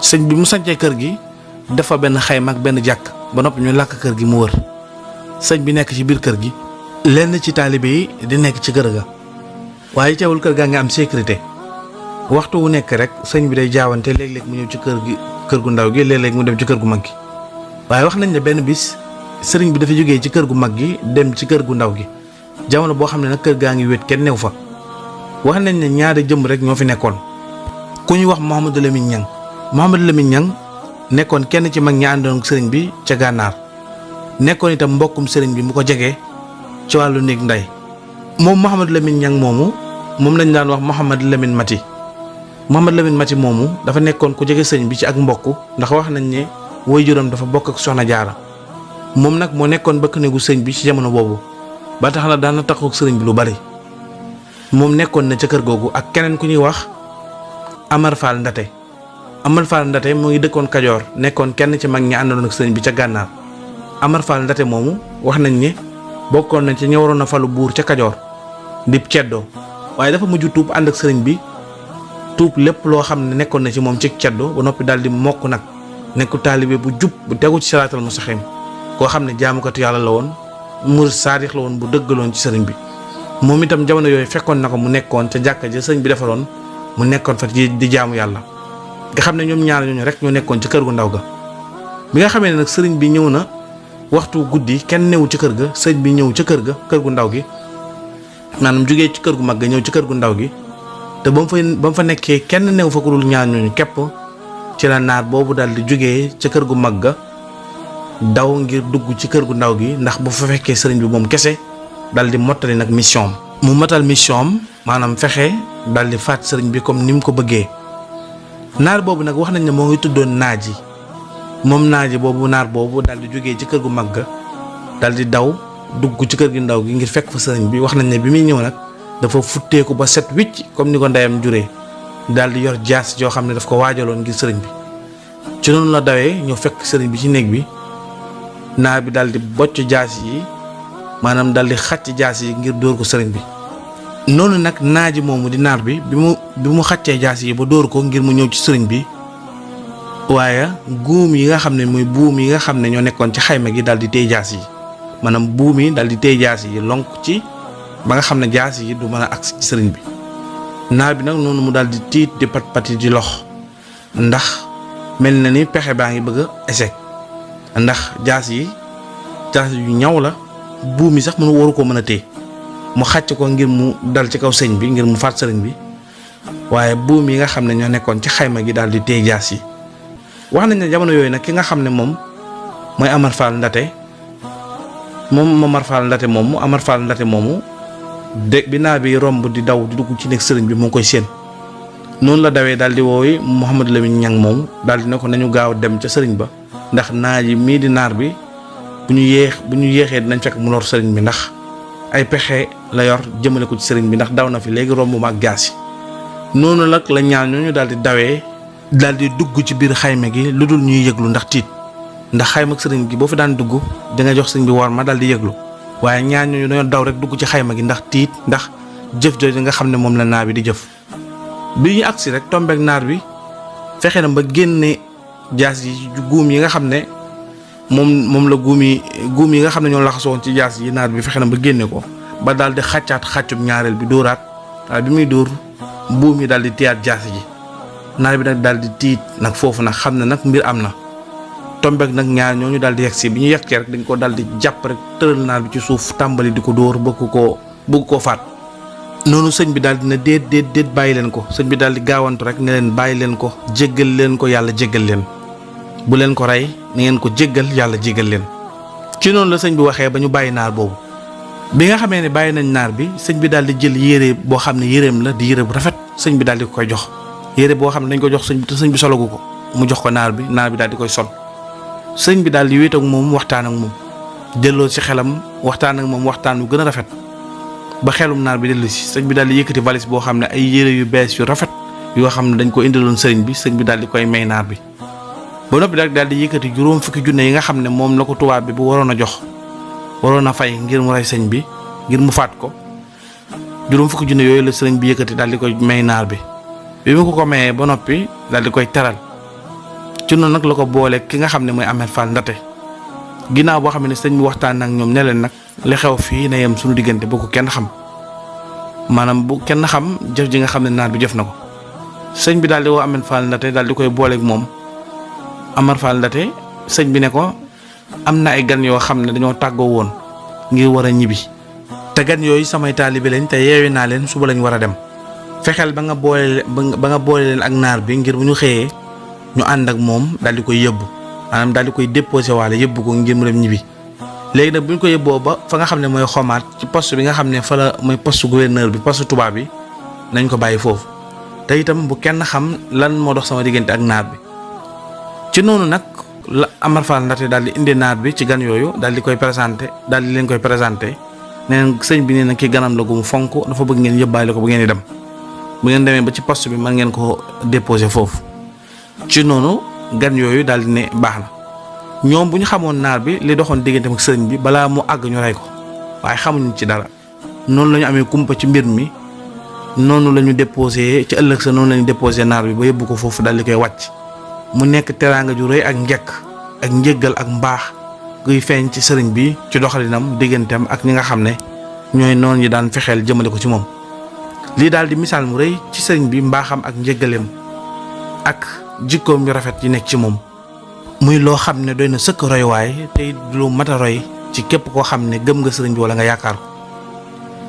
sëñ bi mu sancee kër gi dafa benn xayma ak benn jàkk ba noppi ñu làkk kër gi mu wër sëñ bi nekk ci biir kër gi lenn ci taalibe yi di nekk ci kër ga waaye teewul kër gaa ngi am sécurité waxtu wu nekk rek sëñ bi day jaawante léeg-léeg mu ñëw ci kër gu ndaw gi léeg-léeg mu dem ci kër gu mag gi waaye wax nañ ne benn bis sëriñ bi dafa jógee ci kër gu mag gi dem ci kër gu ndaw gi jamono boo xam ne nag kër gaa ngi wét kenn new fa wax nañ ne ñaari jëmm rek ñoo fi nekkoon ku ñuy wax Mouhamadou Lamine Niang nekkoon kenn ci mag ñi àndoon ak sëriñ bi ca gànnaar nekkoon itam mbokkum sëriñ bi mu ko jegee ci wàllu néeg ndey. moom Mouhamadou Lamine Niang moomu moom lañ daan wax Mouhamadou Lamine Mati. Mouhamadou Lamine Mati moomu dafa nekkoon ku jege sëñ bi ci ak mbokk ndax wax nañ ne waajuram dafa bokk ak Soxna Jaara. moom nag moo nekkoon bëkk néegu sëñ bi ci jamono boobu ba tax na daan na taxaw ak sëriñ bi lu bari. moom nekkoon na ca kër googu ak keneen ku ñuy wax Amar Fall Ndate. Amar Fall Ndate mu ngi dëkkoon Kajoor nekkoon kenn ci mag ñi àndoon ak sëriñ bi ca gànnaar. Amar Fall Ndate moomu wax nañ ne bokkoon nañ ci ña waroon a falu buur ca Kajoor di ceddoo waaye dafa mujj tuub ànd ak sëriñ bi tuub lépp loo xam ne nekkoon na ci moom ci ceddoo ba noppi daal di mokk nag nekku taalibe bu jub bu tegu ci salaatal mustaqiim koo xam ne jaamukatu yàlla la woon murid saadix la woon bu dëggaloon ci sëriñ bi. moom itam jamono yooyu fekkoon na ko mu nekkoon ca jàkka ja sëriñ bi defaroon mu nekkoon fa di jaamu yàlla nga xam ne ñoom ñaar ñooñu rek ñoo nekkoon ci kër gu ndaw ga. bi nga xamee ne nag sëriñ bi ñëw na waxtu guddi kenn newu ci kër ga sëriñ bi ñëw ca kër ga kër gu ndaw gi maanaam jógee ci kër gu mag ga ñëw ci kër gu ndaw gi te ba mu fa nekkee kenn newu fa ku dul ñaar ñooñu képp ci la naar boobu daal di jógee ca kër gu mag ga daw ngir dugg ci kër gu ndaw gi ndax bu fa fekkee sëriñ bi moom kese daal di mottali nag mission mu matal mission maanaam fexe daal di faat sëriñ bi comme ni mu ko bëggee. naar boobu nag wax nañ ne moo ngi tuddoon Naaji moom Naaji boobu naar boobu daal di jógee ci kër gu mag ga daal di daw dugg ci kër gi ndaw gi ngir fekk fa sëriñ bi wax nañ ne bi muy ñëw nag dafa futteeku ba set wicc comme ni ko ndeyam juree daal di yor jaas joo xam ne daf ko waajaloon ngir sëriñ bi ci noonu la dawee ñëw fekk sëriñ bi ci néeg bi naar bi daal di bocc jaas yi maanaam daal di xàcc jaas yi ngir dóor ko sëriñ bi. noonu nag Naaji moomu di naar bi bi mu xàccee jaas yi ba dóor ko ngir mu ñëw ci sëriñ bi waaye guum yi nga xam ne muy buum yi nga xam ne ñoo nekkoon ci xayma gi daal di téye jaas yi maanaam buum yi daal di téye jaas yi lonk ci ba nga xam ne jaas yi du mën a agsi ci sëriñ bi. naar bi nag noonu mu daal di tiit di pat pati di lox ndax mel na ni pexe baa ngi bëgg a échec ndax jaas yu ñaw la buum yi sax mënu waru ko mën a téye mu xàcc ko ngir mu dal ci kaw sëñ bi ngir mu faat sëriñ bi waaye buum yi nga xam ne ñoo nekkoon ci xayma gi daal di téye jaas yi. wax nañ ne jamono yooyu nag ki nga xam ne moom mooy Amar Fall Ndate Amar Fall Ndate moomu de bi naar bi romb di daw di dugg ci nekk sëriñ bi mu ngi koy séen noonu la dawee daal di woowi Mouhamadou Lamine Niang moomu daal di ne ko nañu gaaw dem ca sëriñ ba ndax Naaji mii di naar bi bu ñu yéexee dinañ fekk mu lor sëriñ bi ndax ay pexe la yor jëmale ko ci sëriñ bi ndax daw na fi léegi romb ma ak gaas yi. noonu nag la ñaar ñooñu daal di dawee daal di dugg ci biir xayma gi lu dul ñuy yëglu ndax tiit ndax xayma ak sëriñ gi boo fi daan dugg di nga jox sëriñ bi war ma daal di yëglu waaye ñaar ñooñu dañoo daw rek dugg ci xayma gi ndax tiit ndax jëf jooju nga xam ne moom la naar bi di jëf. bi ñu agsi rek tombeek naar bi fexe na ba génne jaas yi guum yi nga xam ne moom la guum yi nga xam ne ñoo laxasoon ci jaas yi naar bi fexe na ba génne ko ba daal di xàccaat xàccub ñaareel bi dóoraat waaye bi muy dóor buum yi daal di téyaat jaas ji naar bi nag daal di tiit nag foofu nag xam ne nag mbir am na tombeek nag ñaar ñooñu daal di yegsi bi ñu yegsee rek dañ ko daal di jàpp rek tëral naar bi ci suuf tàmbali di ko dóor bëgg koo faat. noonu sëñ bi daal dina déet bàyyi leen ko sëñ bi daal di gaawantu rek ne leen bàyyi leen ko jéggal leen ko yàlla jéggal leen bu leen ko rey ni ngeen ko jéggal yàlla jéggal leen. ci noonu la sëñ bi waxee ba ñu bàyyi naar boobu bi nga xamee ne bàyyi nañ naar bi sëñ bi daal di jël yére boo xam ne yéreem la di yére bu rafet sëñ bi daal di koy jox yére boo xam ne dañ ko jox sëñ bi te sëñ bi sologu ko mu jox ko naar bi daal di koy sol sëñ bi daal di wéet ak moom waxtaan ak moom delloo ci xelam waxtaan ak moom waxtaan wu gën a rafet ba xelum naar bi dellu si sëñ bi daal di yëkkati valise boo xam ne ay yére yu bees yu rafet yoo xam ne dañ ko indiloon sëriñ bi daal di koy may naar bi ba noppi daal di yëkkati juróom fukki junne yi nga xam ne moom la ko tubaab bi bu waroon a fay ngir mu rey sëñ bi ngir mu faat ko juróom fukki junne yooyu la sëriñ bi yëkkati daal di koy may naar bi mu ko mayee ba noppi daal di koy teral ci noonu nag la ko boole ki nga xam ne mooy Amar Fall Ndate ginnaaw boo xam ne sëñ bi waxtaan ak ñoom ne leen nag li xew fii na yem suñu diggante bu ko kenn xam maanaam bu kenn xam jëf ji nga xam ne naar bi jëf na ko sëñ bi daal di woo Amar Fall Ndate daal di koy booleeg moom Amar Fall Ndate sëñ bi ne ko am na ay gan yoo xam ne dañoo tàggoo woon ngir war a ñibbi te gan yooyu samay taalibe lañ te yeewi naa leen suba lañ war a dem fexeel ba nga boole leen ak naar bi ngir bu ñu xëyee ñu ànd ak moom daal di koy yóbbu maanaam daal di koy déposé waale yóbbu ko ngir mu dem ñibbi léegi nag bu ñu ko yóbboo ba fa nga xam ne mooy xomaat ci poste bi nga xam ne fa la mooy poste gouverneur bi poste tubaab bi nañ ko bàyyi foofu te itam bu kenn xam lan moo dox sama diggante ak naar bi. ci noonu nag la Amar Fall Ndaté daal di indi naar bi ci gan yooyu daal di koy présenté daal di leen koy présenté nee sëñ bi nee na kii ganam la gu mu fonk dafa bëgg ngeen yóbbaale ko bu ngeen di dem bu ngeen demee ba ci poste bi mën ngeen ko déposer foofu. ci noonu gan yooyu daal di ne baax na ñoom bu ñu xamoon naar bi li doxoon diggante ak sëriñ bi balaa mu àgg ñu rey ko waaye xamuñu ci dara noonu la ñu amee kumpa ci mbir mi noonu la ñu déposé ci ëllëg sa noonu la ñu déposé naar bi ba yóbbu ko foofu daal di koy wàcc mu nekk teraanga ju rëy ak njekk ak njéggal ak mbaax guy feeñ ci sëriñ bi ci doxalinam digganteem ak ñi nga xam ne ñooy noonu ñi daan fexeel jëmale ko ci moom. lii daal di misaal mu rëy ci sëriñ bi mbaaxam ak njéggaleem ak jikkoom yu rafet yi nekk ci moom muy loo xam ne doy na sëkk roy waaye tey lu mat a roy ci képp koo xam ne gëm nga sëriñ bi wala nga yaakaar ko.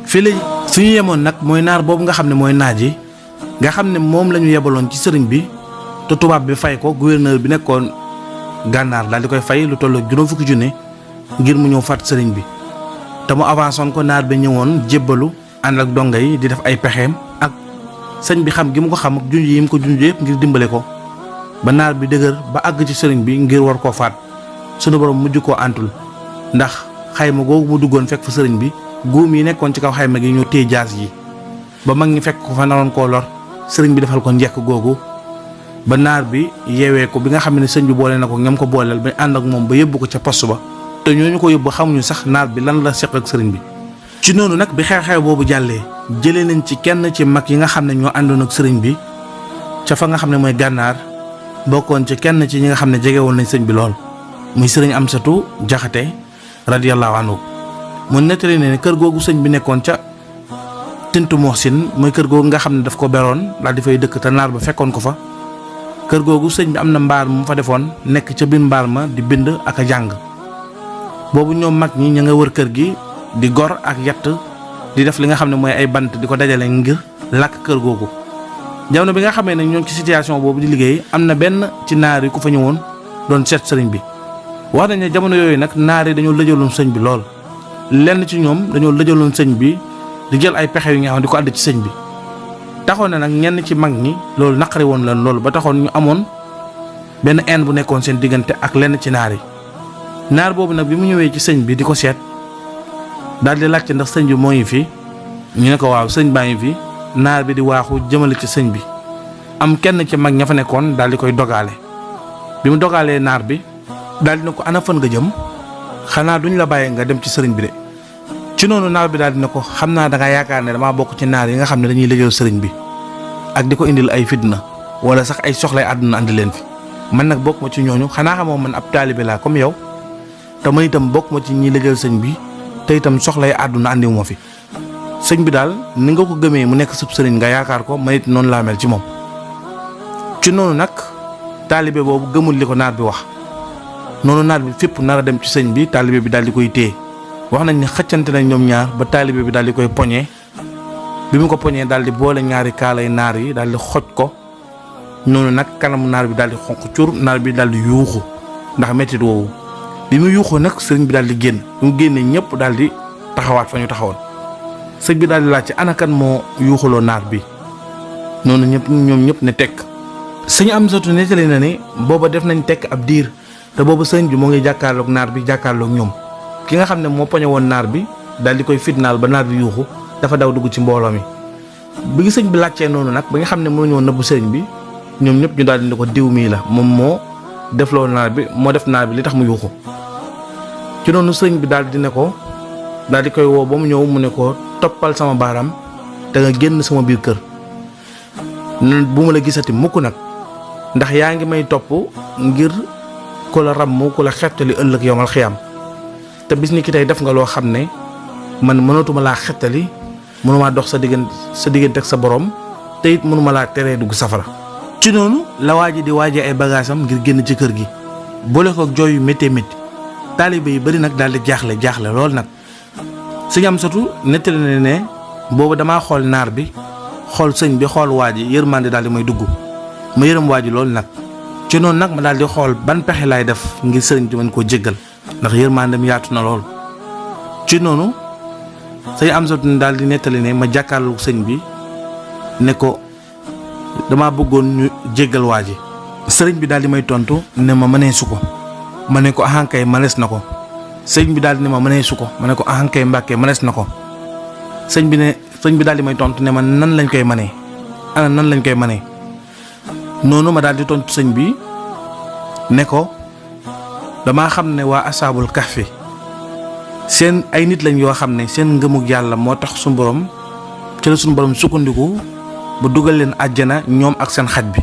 fii la fi ñu yemoon nag mooy naar boobu nga xam ne mooy naaj yi nga xam ne moom la ñu yebaloon ci sëriñ bi te tubaab bi fay ko gouverneur bi nekkoon gànnaar daal di koy fay lu toll juróom fukki junne ngir mu ñëw faat sëriñ bi te mu avançoon ko naar bi ñëwoon jébbalu ànd ak donga yi di def ay pexeem ak sëñ bi xam gi mu ko xam ak junj yi mu ko junj yëpp ngir dimbale ko ba naar bi dëgër ba àgg ci sëriñ bi ngir war koo faat sunu borom mujj koo antul ndax xayma googu mu duggoon fekk fa sëriñ bi guum yi nekkoon ci kaw xayma gi ñoo téye jaas yi ba mag ñi fekk ko fa naroon koo lor sëriñ bi defal ko njekk googu ba naar bi yeewee ko bi nga xam ne sëñ bi boole na ko ngam ko booleel ba ànd ak moom ba yóbbu ko ca poste ba te ñooñu ko yóbbu xamuñu sax naar bi lan la seq ak sëriñ bi. ci noonu nag bi xew-xew boobu jàllee jëlee nañ ci kenn ci mag yi nga xam ne ñoo àndoon ak sëriñ bi ca fa nga xam ne mooy gànnaar bokkoon ci kenn ci ñi nga xam ne jege woon nañ sëñ bi lool muy sëriñ Amsatu Jaxate radiyallahu anhu mu nettali ne kër googu sëñ bi nekkoon ca Tintu Moxsin mooy kër googu nga xam ne daf ko beroon daal di fay dëkk te naar ba fekkoon ko fa. kër googu sëñ bi am na mbaar mu fa defoon nekk ca biir mbaar ma di bind ak a jàng boobu ñoom mag ñi ña nga wër kër gi di gor ak yatt di def li nga xam ne mooy ay bant di ko dajale ngir làkk kër googu. jamono bi nga xamee ne ñoo ci situation boobu di liggéey am na benn ci naar yi ku fa ñëwoon doon seet sëriñ bi wax nañ ne jamono yooyu nag naar yi dañoo lëjaloon sëñ bi lool lenn ci ñoom dañoo lëjaloon sëñ bi di jël ay pexe yu nga xam ne di ko àdd ci sëñ bi. taxoon na nag ñenn ci mag ñi loolu naqari woon leen loolu ba taxoon ñu amoon benn haine bu nekkoon seen diggante ak lenn ci naar yi naar boobu nag bi mu ñëwee ci sëñ bi di ko seet daal di laajte ndax sëñ bi moo ngi fi ñu ne ko waaw sëñ baa ngi fi naar bi di waaxu jëmale ci sëñ bi am kenn ci mag ña fa nekkoon daal di koy dogaale bi mu dogaalee naar bi daal di ne ko ana fan nga jëm xanaa duñ la bàyyee nga dem ci sëriñ bi de. ci noonu naar bi daal dina ko xam naa dangaa yaakaar ne damaa bokk ci naar yi nga xam ne dañuy liggéeyal sëriñ bi ak di ko indil ay fitna wala sax ay soxlay àdduna andi leen fi man nag bokk ma ci ñooñu xanaa xamoo man ab taalibe laa comme yow te man itam bokk ma ci ñiy liggéeyal sëñ bi te itam soxlay àdduna andiwu ma fi sëñ bi daal ni nga ko gëmee mu nekk sub sëriñ nga yaakaar ko man it noonu laa mel ci moom. ci noonu nag taalibe boobu gëmul li ko naar bi wax noonu naar bi fépp nar a dem ci sëñ bi taalibe bi daal di koy téye. wax nañ ne xëccante nañ ñoom ñaar ba taalibe bi daal di koy poñee bi mu ko poñee daal di boole ñaari kaalay naar yi daal di xoj ko noonu nag kanamu naar bi daal di xonq cur naar bi daal di yuuxu ndax mettit woowu bi mu yuuxu nag sëriñ bi daal di génn bi mu génnee ñëpp daal di taxawaat fa ñu taxawoon sëñ bi daal di laaj ci anakan moo yuuxuloo naar bi noonu ñoom ñëpp ne tekk sëñ Amsatu nettali na ne booba def nañ tekk ab diir te booba sëriñ bi moo ngi jàkkaarloog naar bi jàkkaarloog ñoom ki nga xam ne moo poñe woon naar bi daal di koy fitnaal ba naar bi yuuxu dafa daw dugg ci mbooloo mi bi ngi sëñ bi laajtee noonu nag ba nga xam ne mënuñoo nëbbu sëriñ bi ñoom ñëpp ñu daal di ne ko diw mii la moom moo defloo naar bi moo def naar bi li tax mu yuuxu ci noonu sëriñ bi daal di ne ko daal di koy woo ba mu ñëw mu ne ko toppal sama baaraam te nga génn sama biir kër bu ma la gisati mukk nag ndax yaa ngi may topp ngir ku la ràmm ku la xettali ëllëg yowmal xiyaam te bis ni ki tey def nga loo xam ne man mënatuma laa xettali mënumaa dox sa diggante ak sa borom te it mënuma laa teree dugg safara. ci noonu la waaji di waajee ay bagaasam ngir génn ci kër gi boole ko jooy yu méttee métti taalibe yi bari nag daal di jaaxle lool nag sëñ Amsatu nettali na ne boobu damaa xool naar bi xool sëñ bi xool waaji yërmande daal di may dugg ma yërëm waaji loolu nag ci noonu nag ma daal di xool ban pexe laay def ngir sëriñ bi mën koo jéggal ndax yërmandem yaatu na lool. ci noonu sëñ Amsatu ne daal di nettali ne ma jàkkaarlu sëñ bi ne ko dama bëggoon ñu jéggal waa ji. sëriñ bi daal di may tontu ne ma mëneesu ko. ma ne ko ahankay mënees na ko. sëñ bi daal di ne ma mëneesu ko. ma ne ko ahankay Mbàkke mënees na ko. sëñ bi daal di may tontu ne ma nan lañ koy mënee ana nan lañ koy mënee. noonu ma daal di tontu sëñ bi ne ko damaa xam ne waa asaabul kahfi seen ay nit lañ yoo xam ne seen ngëmug yàlla moo tax suñu borom ci la suñu borom sukkandiku ba dugal leen àjjana ñoom ak seen xaj bi.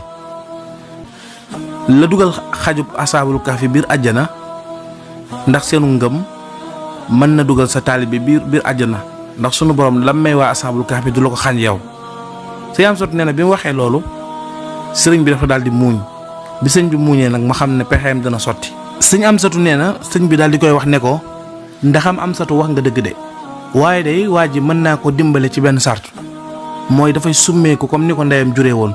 la dugal xajub asaabul kahfi biir àjjana ndax seenu ngëm mën na dugal sa taalibe biir àjjana ndax sunu borom lam may waa asaabul kahfi du la ko xañ yow. sëñ Amsatu nee na bi mu waxee loolu sëriñ bi dafa daal di muuñ bi sëñ bi muuñee nag ma xam ne pexeem dana sotti. sëñ Amsatu nee na sëñ bi daal di koy wax ne ko ndaxam Amsatu wax nga dëgg de waaye day waa ji mën naa ko dimbale ci benn sart mooy dafay summeeku comme ni ko ndeyam juree woon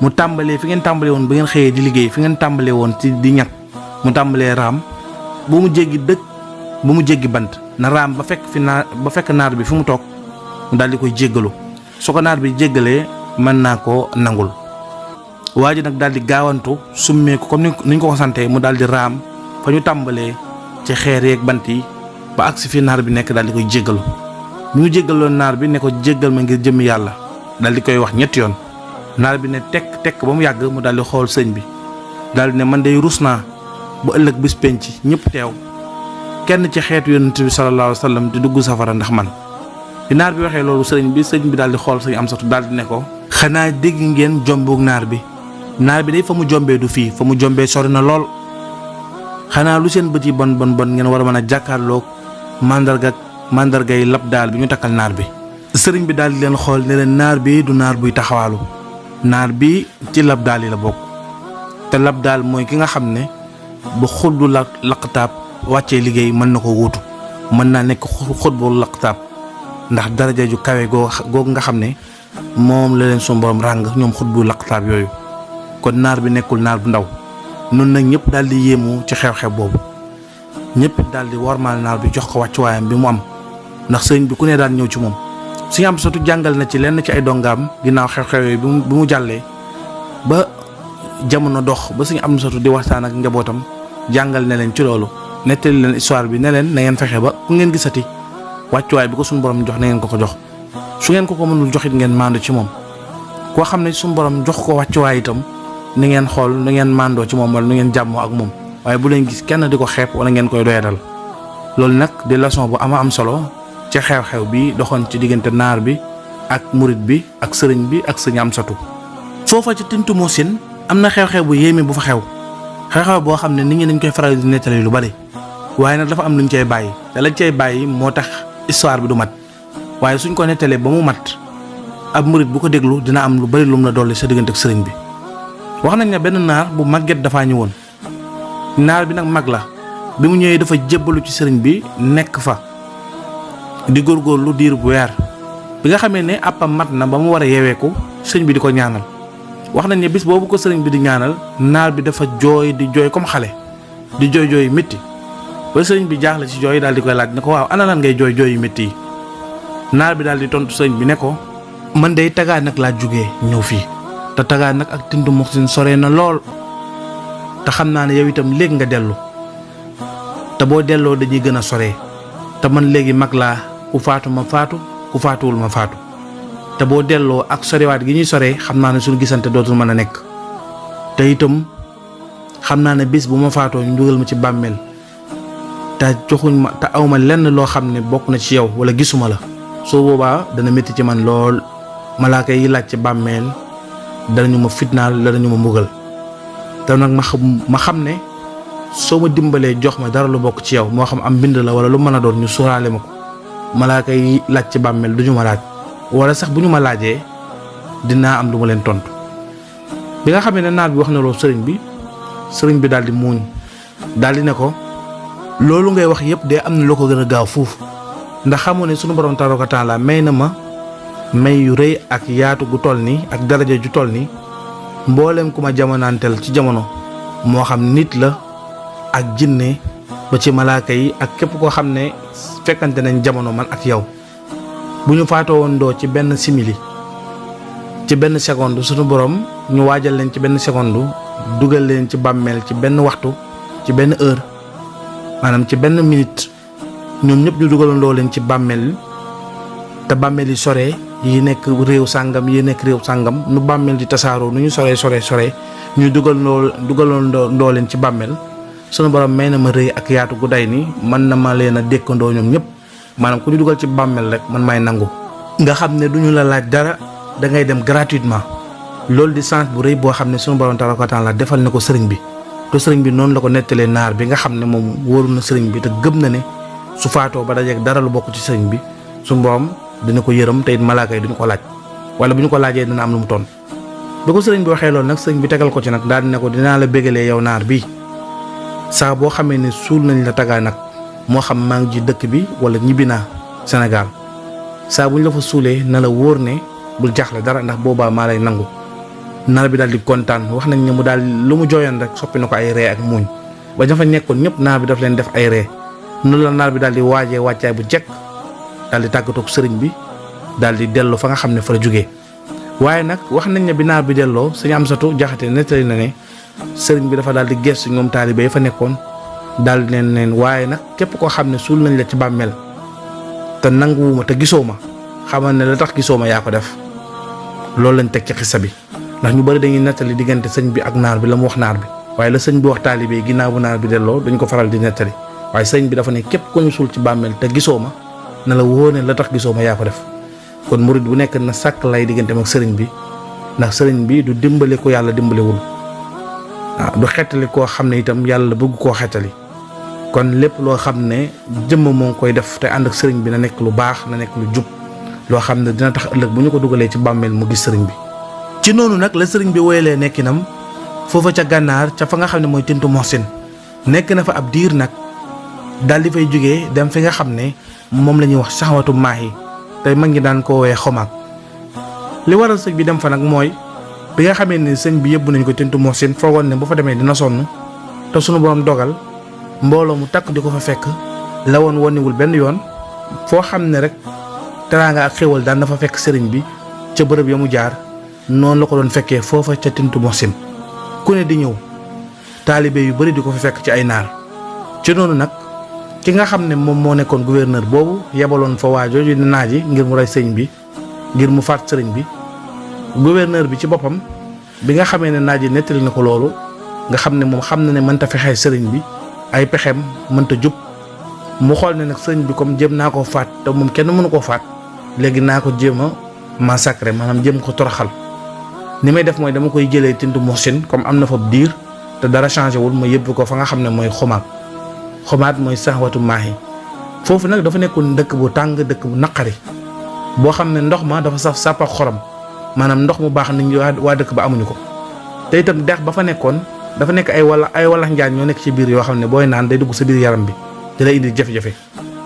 mu tàmbalee fi ngeen tàmbalee woon ba ngeen xëyee di liggéey fi ngeen tàmbalee woon ci di ñag mu tàmbalee raam bu mu jéggi dëkk bu mu jéggi bant na raam ba fekk naar bi fi mu toog mu daal di koy jéggalu su ko naar bi jéggalee mën naa koo nangul. waa ji nag daal di gaawantu summeeku comme ni ñu ko santee mu daal di raam fa ñu tàmbalee ci xeer yeeg bant yi ba agsi fi naar bi nekk daal di koy jéggalu bi mu jéggaloon naar bi ne ko jéggal ma ngir jëmmi yàlla daal di koy wax ñetti yoon. naar bi ne tekk ba mu yàgg mu daal di xool sëñ bi daal di ne man day rus naa ba ëllëg bis penc ñëpp teew kenn ci xeetu yonent bi sallallahu alayhi wa sallam di dugg safara ndax man. bi naar bi waxee loolu sëñ bi daal di xool sëñ Amsatu daal di ne ko xanaa dégg ngeen jomboog naar bi day fa mu jombee du fii fa mu jombee sori na lool xanaa lu seen bët yi bon ngeen war a mën a jàkkaarloog mandargay lab daal bi ñu takkal naar bi. sëriñ bi daal di leen xool ne leen naar bi du naar buy taxawaalu naar bi ci lab daal yi la bokk te lab daal mooy ki nga xam ne bu xuddu laqtaab wàccee liggéey mën na ko wuutu mën naa nekk xutbu laqtaab ndax daraja ju kawe googu nga xam ne moom la leen suñu borom ràng ñoom xutbu laqtaab yooyu. kon naar bi nekkul naar bu ndaw noonu nag ñëpp daal di yéemu ci xew-xew boobu ñëpp daal di wormaal naar bi jox ko wàccuwaayam bi mu am ndax sëriñ bi ku ne daal ñëw ci moom. sëñ Amsatu jàngal na ci lenn ci ay dongaam ginnaaw xew-xew yi bi mu jàllee ba jamono dox ba sëñ Amsatu di waxtaan ak njabootam jàngal ne leen ci loolu nettali leen histoire bi ne leen na ngeen fexe ba ku ngeen gisati wàccuwaay bi ko suñu borom jox na ngeen ko jox su ngeen ko mënul joxit ngeen maandu ci moom koo xam ne suñu borom jox ko wàccuwaay itam ni ngeen xool nu ngeen maandoo ci moom wala nu ngeen jàmmoo ak moom waaye bu leen gis kenn di ko xeeb wala ngeen koy doyadal. loolu nag di leçon bu am solo ci xew-xew bi doxoon ci diggante naar bi ak murit bi ak sëriñ bi ak sëñ Amsatu. foofa ci Tintu Mousine am na xew-xew bu yéeme bu fa xew-xew boo xam ne nit ñi dañ koy faral di nettali lu bari waaye nag dafa am luñ cay bàyyi te lañ cay bàyyi moo tax histoire bi du mat waaye suñ ko nettalee ba mu mat ab murit bu ko déglu dina am lu bari lum la dolli sa diggante ak sëriñ bi. wax nañ ne benn naar bu màgget dafaa ñëwoon naar bi nag mag la bi mu ñëwee dafa jébbalu ci sëriñ bi nekk fa di góorgóorlu diir bu weer bi nga xamee ne àppam mat na ba mu war a yeweeku sëriñ bi di ko ñaanal. wax nañ ne bis boobu ko sëriñ bi di ñaanal naar bi dafa jooy di jooy comme xale di jooy métti ba sëriñ bi jaaxle ci jooy daal di koy laaj ne ko waaw ana lan ngay jooy yu métti yi. naar bi daal di tontu sëriñ bi ne ko man day tagaa nag laa jugee ñëw fii te tagaa nag ak Tintu Mousine sore na lool te xam naa ne yow itam léegi nga dellu te boo delloo dañuy gën a sore te man léegi mag laa ku faatu ma faatu ku faatuwul ma faatu te boo delloo ak sorewaat gi ñuy sore xam naa ne suñu gisante dootul mën a nekk te itam xam naa ne bis bu ma faatoo ñu dugal ma ci bàmmeel te joxuñ ma te awma lenn loo xam ne bokk na ci yow wala gisuma la soo boobaa dana métti ci man lool malaaka yi laaj ci bàmmeel danañu ma fitnaal danañu ma mbugal te nag ma xam ne soo ma dimbalee jox ma dara lu bokk ci yow moo xam am mbind la wala lu mën a doon ñu sóoraale ma ko malaaka yi laaj ci bàmmeel duñu ma laaj wala sax bu ñu ma laajee dinaa am lu ma leen tontu. bi nga xamee ne naar bi wax na loolu sëriñ bi daal di muuñ daal di ne ko loolu ngay wax yëpp de am na loo ko gën a gaaw fuuf ndax xamoo ne sunu borom tabaaraka wa taala may na ma may yu rëy ak yaatu gu toll nii ak daraja ju toll nii mboolem ku ma jamonaanteel ci jamono moo xam nit la ak jinne ba ci malaaka yi ak képp koo xam ne fekkante nañ jamono man ak yow bu ñu faatoo woon doo ci benn simili ci benn seconde suñu borom ñu waajal leen ci benn seconde dugal leen ci bàmmeel ci benn waxtu ci benn heure maanaam ci benn minute ñoom ñëpp ñu dugalandoo leen ci bàmmeel te bàmmeel yi sore yi nekk réew sàngam yi nekk réew sàngam nu bàmmeel di tasaaroo nu ñu sore ñu dugalandoo leen ci bàmmeel sunu borom may na ma rëy ak yaatu gu day ni mën na ma leen a dékkandoo ñoom ñëpp maanaam ku ñu dugal ci bàmmeel rek man may nangu nga xam ne duñu la laaj dara da ngay dem gratuitement loolu di chance bu rëy boo xam ne sunu borom tabaaraka wa taala defal na ko sëriñ bi te sëriñ bi noonu la ko nettalee naar bi nga xam ne moom wóoru na sëriñ bi te gëm na ne su faatoo ba dajeeg dara lu bokk ci sëriñ bi sunu borom dina ko yërëm te it malaaka yi duñu ko laaj wala bu ñu ko laajee dina am lu mu toon bi ko sëriñ bi waxee loolu nag sëriñ bi tegal ko ci nag daal di ne ko dinaa la bégalee yow naar bi saa boo xamee ne suul nañ la tagaa nag moo xam maa ngi ji dëkk bi wala ñibbi naa Sénégal saa bu ñu la fa suulee na la wóor ne bul jaaxle dara ndax boobaa maa lay nangu naar bi daal di kontaan wax nañ ne mu daal lu mu jooyoon rek soppi na ko ay ree ak muuñ ba ña fa nekkoon ñëpp naar bi daf leen def ay ree noonu la naar bi daal di waajee wàccaay bu jekk daal di tàggatoog sëriñ bi daal di delloo fa nga xam ne fa la jógee waaye nag wax nañ ne bi naar bi delloo Sëriñ Amsatu Jaxate nettali na ne sëriñ bi dafa daal di gestu ñoom taalibe yi fa nekkoon daal di leen waaye nag képp koo xam ne suul nañ la ci bàmmeel te nanguwuma te gisoo ma xamal ne la tax gisoo ma yaa ko def loolu lañ teg ci xissa bi ndax ñu bëri dañuy nettali diggante sëñ bi ak naar bi la mu wax naar bi waaye la sëñ bi wax taalibe yi ginnaaw bu naar bi delloo dañ ko faral di nettali waaye sëñ bi dafa ne képp ko ñu suul ci bàmmeel te gisoo ma na la wóor ne la tax gisoo ma yaa ko def kon murid bu nekk na sàkk lay digganteem ak sëriñ bi ndax sëriñ bi du dimbale ko yàlla dimbalewul waaw du xettali koo xam ne itam yàlla bëgg koo xettali kon lépp loo xam ne jëmm moo ngi koy def te ànd ak sëriñ bi na nekk lu baax na nekk lu jub loo xam ne dina tax ëllëg bu ñu ko dugalee ci bàmmeel mu gis sëriñ bi. ci noonu nag la sëriñ bi woyalee nekkinam foofa ca gànnaar ca fa nga xam ne mooy Tintu Moxsin nekk na fa ab diir nag daal di fay jógee dem fi nga xam ne moom la ñuy wax saxwatu maahi tey mag ñi daan ko woowee xomaag li waral sëñ bi dem fa nag mooy bi nga xamee ne sëñ bi yóbbu nañ ko Tintu Moxsin foogoon ne bu fa demee dina sonn te sunu borom dogal mbooloo mu takk di ko fa fekk la woon woniwul benn yoon foo xam ne rek teraanga ak xéwal daan na fa fekk sëriñ bi ca bërëb ya mu jaar noonu la ko doon fekkee foofa ca Tintu Moxsin ku ne di ñëw taalibe yu bari di ko fa fekk ci ay naar ci noonu nag ki nga xam ne moom moo nekkoon gouverneur boobu yebaloon fa waa jooju di naaji ngir mu rey sëriñ bi ngir mu faat sëriñ bi gouverneur bi ci boppam bi nga xamee ne naaji nettali na ko loolu nga xam ne moom xam na ne mënta fexee sëriñ bi ay pexeem mënta jub mu xool ne nag sëriñ bi comme jéem naa koo faat te moom kenn mënu koo faat léegi naa ko jéem a massacré maanaam jéem ko toroxal ni may def mooy dama koy jëlee Tintu Moxsin comme am na fa diir te dara changé wul ma yëbbu ko fa nga xam ne mooy xomaat mooy saxwatu maahi foofu nag dafa nekkoon dëkk bu tàng dëkk bu naqari boo xam ne ndox ma dafa saf sàpp ak xorom maanaam ndox mu baax nit ñi waa dëkk ba amuñu ko te itam dex ba fa nekkoon dafa nekk ay walax njaan ñoo nekk ci biir yoo xam ne booy naan day dugg sa biir yaram bi di lay indi jafe-jafe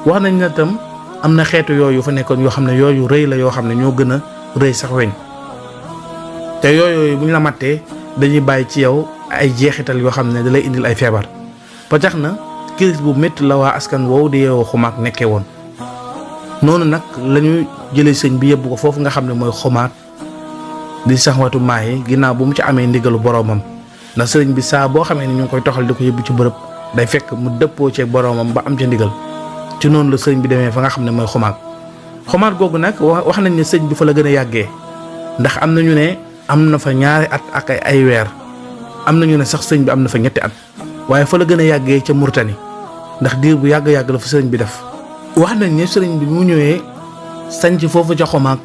wax nañ ne itam am na xeetu yooyu fa nekkoon yoo xam ne yooyu rëy la yoo xam ne ñoo gën a rëy sax weñ te yooyu bu ñu la mattee dañuy bàyyi ci yow ay jeexital yoo xam ne da lay indil ay feebar ba tax na crise bu métti la waa askan woowu di yeewoo xumaag nekkee woon noonu nag la ñu jëlee sëñ bi yóbbu ko foofu nga xam ne mooy xumaag di saxwatu maahi ginnaaw bu mu ci amee ndigalu boroomam ndax sëriñ bi saa boo xamee ne ñu ngi koy toxal di ko yóbbu ci bërëb day fekk mu dëppoo ceeg boroomam ba am ca ndigal ci noonu la sëriñ bi demee fa nga xam ne mooy xumaag googu nag wax nañ ne sëñ bi fa la gën a yàggee ndax am na ñu ne am na fa ñaari at ak ay weer am na ñu ne sax sëñ bi am na fa ñetti at waaye fa la gën a yàggee ca Murtani ndax diir bu yàgg-yàgg la fa sëriñ bi def wax nañ ne sëriñ bi mu ñëwee sanc foofu ca xumaag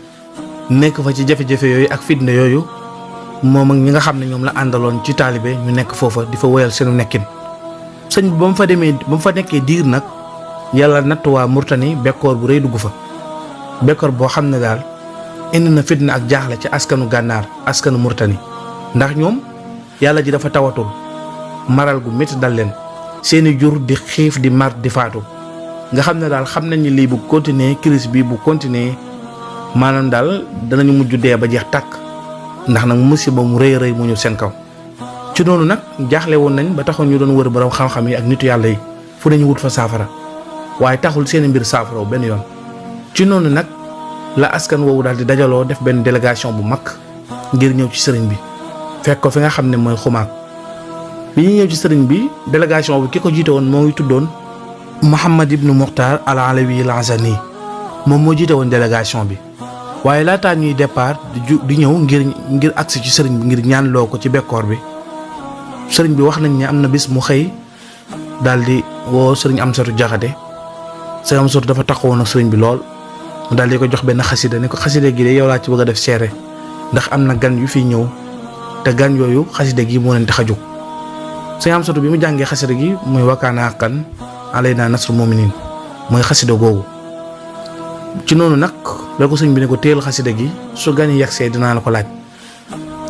nekk fa ci jafe-jafe yooyu ak fitna yooyu moom ak ñi nga xam ne ñoom la àndaloon ci taalibe ñu nekk foofa di fa woyal seenu nekkin sëñ bi ba mu fa nekkee diir nag yàlla natt waa Murtani bekkoor bu rëy dugg fa bekkoor boo xam ne daal indi na fitna ak jaaxle ci askanu gànnaar askanu Murtani ndax ñoom yàlla ji dafa tawatul maral gu métti dal leen seeni jur di xiif di mar di faatu nga xam ne daal xam nañ ni lii bu continuer crise bi bu continuer maanaam daal danañu mujj dee ba jeex tàkk ndax nag musiba mu rëy rëy mu ñëw seen kaw ci noonu nag jaaxle woon nañ ba taxoon ñu doon wër borom xam-xam yi ak nitu yàlla yi fu nañu wut fa saafara waaye taxul seen mbir saafara benn yoon. ci noonu nag la askan woowu daal di dajaloo def benn délégation bu mag ngir ñëw ci sëriñ bi fekk ko fi nga xam ne mooy xumaag. bi ñu ñëw ci sëriñ bi délégation bi ki ko jiite woon moo ngi tuddoon Mouhamad ibnu Muxtaar al Alawi al Azani moom moo jiite woon délégation bi. waaye laataa ñuy départ di ñëw ngir agsi ci sëriñ bi ngir ñaanloo ko ci bekkoor bi sëriñ bi wax nañ ne am na bis mu xëy daal di woo sëriñ Amsatu Jaxate sëriñ Amsatu dafa taxawoon ak sëriñ bi lool mu daal di ko jox benn xasida ne ko xasida gi de yow laa ci bëgg a def seere ndax am na gan yu fi ñëw te gan yooyu xasida gi moo leen tax a jóg. sëriñ Amsatu bi mu jàngee xasida gi muy wakaana haqqan alaynaa nasrul mu'miniin mooy xasida googu. ci noonu nag la ko sëñ bi ne ko téel xasida gi su gan yi yegsee dinaa la ko laaj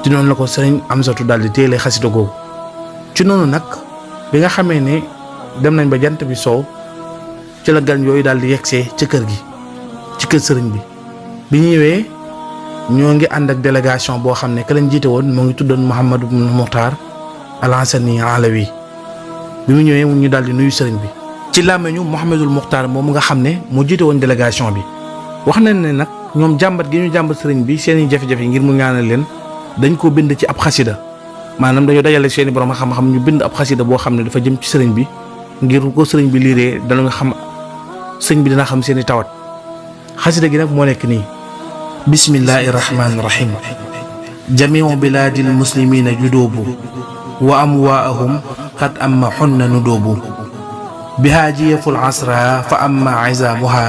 ci noonu la ko sëñ Amsatu daal di téelee xasida googu. ci noonu nag bi nga xamee ne dem nañ ba jant bi soow ci la gan yooyu daal di yegsee ci kër gi ci kër sëriñ bi ñëwee ñoo ngi ànd ak délégation boo xam ne ka lañ jiite woon moo ngi tuddoon Mouhamad ibn Muxtaar al Hasani Alawi bi mu ñëwee ñu daal di nuyu sëriñ bi ci làmmeñu Mouhamadul Muxtaar moom nga xam ne moo jiite woon délégation bi. wax nañ ne nag ñoom jàmbat gi ñu jàmbat sëriñ bi seeni jafe-jafe ngir mu ñaanal leen dañ ko bind ci ab xasida maanaam dañoo dajale seeni borom xam-xam ñu bind ab xasida boo xam ne dafa jëm ci sëriñ bi ngir ko sëriñ bi liiree dana nga xam sëriñ bi dina xam seeni tawat. xasida gi nag moo nekk nii: bismillahi rahmaani rahim jamiu bilaadil muslimina judoobu wa amwaahum qad amma xunna nudoobu bihaa jiyaful asra fa amma izaamuha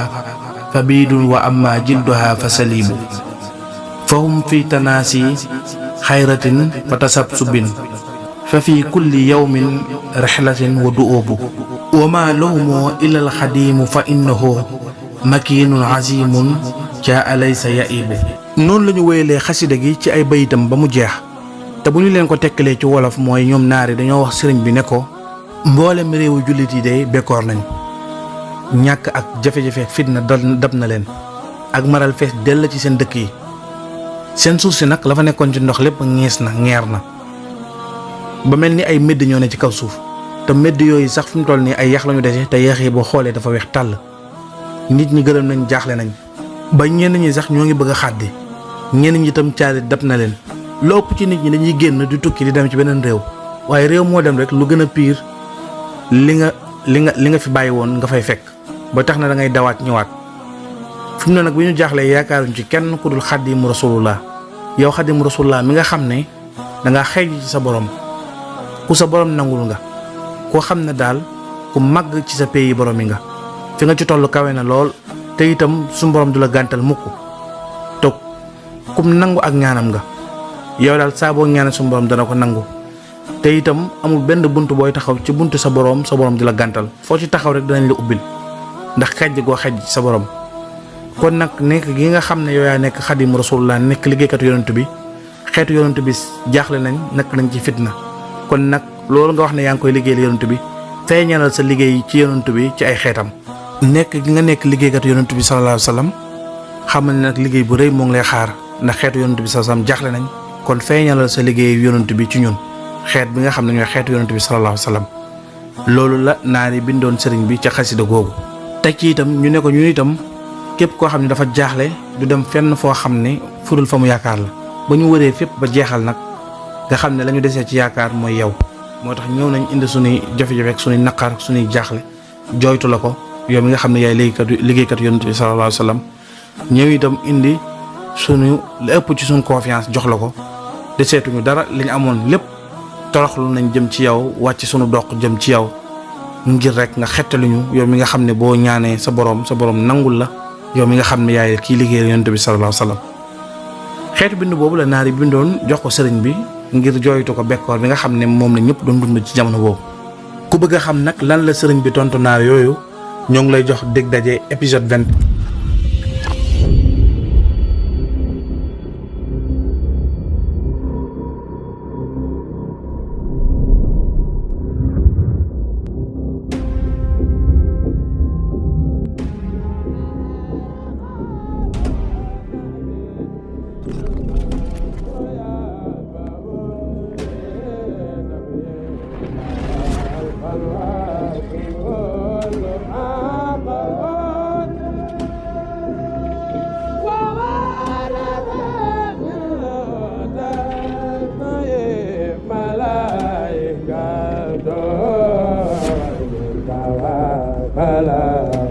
fa biidun wa amma jilduha fa saliibu fa hum fi tanaasi xayratin fa tasabsubin fa fi kulli yawmin rixlatin wa du'oobu wa maa lahumoo illa alxadiimu fa innahu makiinun azimun jaa alaysa yaibu. noonu la ñu wéyalee xasida gi ci ay bayitam ba mu jeex te bu ñu leen ko tekkalee ci wolof mooy ñoom naari dañoo wax sëriñ bi ne ko mboolem réewu jullit yi day bekkoor nañ ñàkk ak jafe-jafe fitna dab na leen ak maral fees dell ci seen dëkk yi seen suuf si nag la fa nekkoon ci ndox lépp ñees na ngeer na ba mel ni ay médd ñoo ne ci kaw suuf te médd yooyu sax fi mu toll nii ay yax lañu dese te yax yi boo xoolee dafa weex tàll. nit ñi gërëm nañ jaaxle nañ ba ñenn ñi sax ñoo ngi bëgg a xàddi ñenn ñi itam caali dab na leen lu ëpp ci nit ñi dañuy génn di tukki di dem ci beneen réew waaye réew moo dem rek lu gën a pire li nga fi bàyyi woon nga fay fekk ba tax na da ngay dawaat ñëwaat. fi mu ne nag bi ñu jaaxlee yaakaaruñ ci kenn ku dul xadimu rasulullah yow xadimu rasulullah mi nga xam ne dangaa xëy ci sa borom ku sa borom nangul nga koo xam ne daal ku màgg ci sa pays borom yi nga fi nga ci toll kawe na lool te itam suñu borom du la gàntal mukk te kum nangu ak ñaanam nga yow daal saa boo ñaanal suñu borom dana ko nangu te itam amul benn bunt booy taxaw ci buntu sa borom di la gàntal foo ci taxaw rek danañ la ubbil ndax xejj goo xejj sa borom. kon nag nekk gi nga xam ne yow yaa nekk xadimu rasulullah nekk liggéeykatu yonent bi xeetu yonent bi jaaxle nañ nekk nañ ci fitna kon nag loolu nga wax ne yaa ngi koy liggéeyal yonent bi feeñalal sa liggéey ci yonent bi ci ay xeetam. nekk gi nga nekk liggéeykatu yonent bi sallallahu alayhi wa sallam xamal ne nag liggéey bu rëy moo ngi lay xaar ndax xeetu yonent bi sallallahu alayhi wa sallam jaaxle nañ kon feeñalal sa liggéey yonent bi ci ñun xeet bi nga xam ne ñooy xeetu yonent bi sallallahu alayhi wa sallam. loolu la naari bindoon sëriñ bi ca xasida googu teg ci itam ñu ne ko ñun itam képp koo xam ne dafa jaaxle du dem fenn foo xam ne furul fa mu yaakaar la ba ñu wëree fépp ba jeexal nag nga xam ne la ñu desee ci yaakaar mooy yow moo tax ñëw nañ indi suñuy jafe-jafe ak suñuy naqar suñuy jaaxle jooytu la ko yow mi nga xam ne yaay liggéeykat yonent bi sallallahu alayhi wa sallam ñëw itam indi suñu la ëpp ci suñu confiance jox la ko deseetuñu dara li ñu amoon lépp toroxlu nañ jëm ci yow wàcc suñu doq jëm ci yow ngir rek nga xettaluñu yow mi nga xam ne boo ñaanee sa borom nangul la yow mi nga xam ne yaay kii liggéeyal yonent bi sallallahu alayhi wa sallam. xeetu bind boobu la naari bindoon jox ko sëriñ bi ngir jooytu ko bekkoor bi nga xam ne moom la ñëpp doon dund ci jamono boobu. ku bëgg a xam nag lan la sëriñ bi tontu naar yooyu ñoo ngi lay jox dégg daje épisode 20. Allah Bala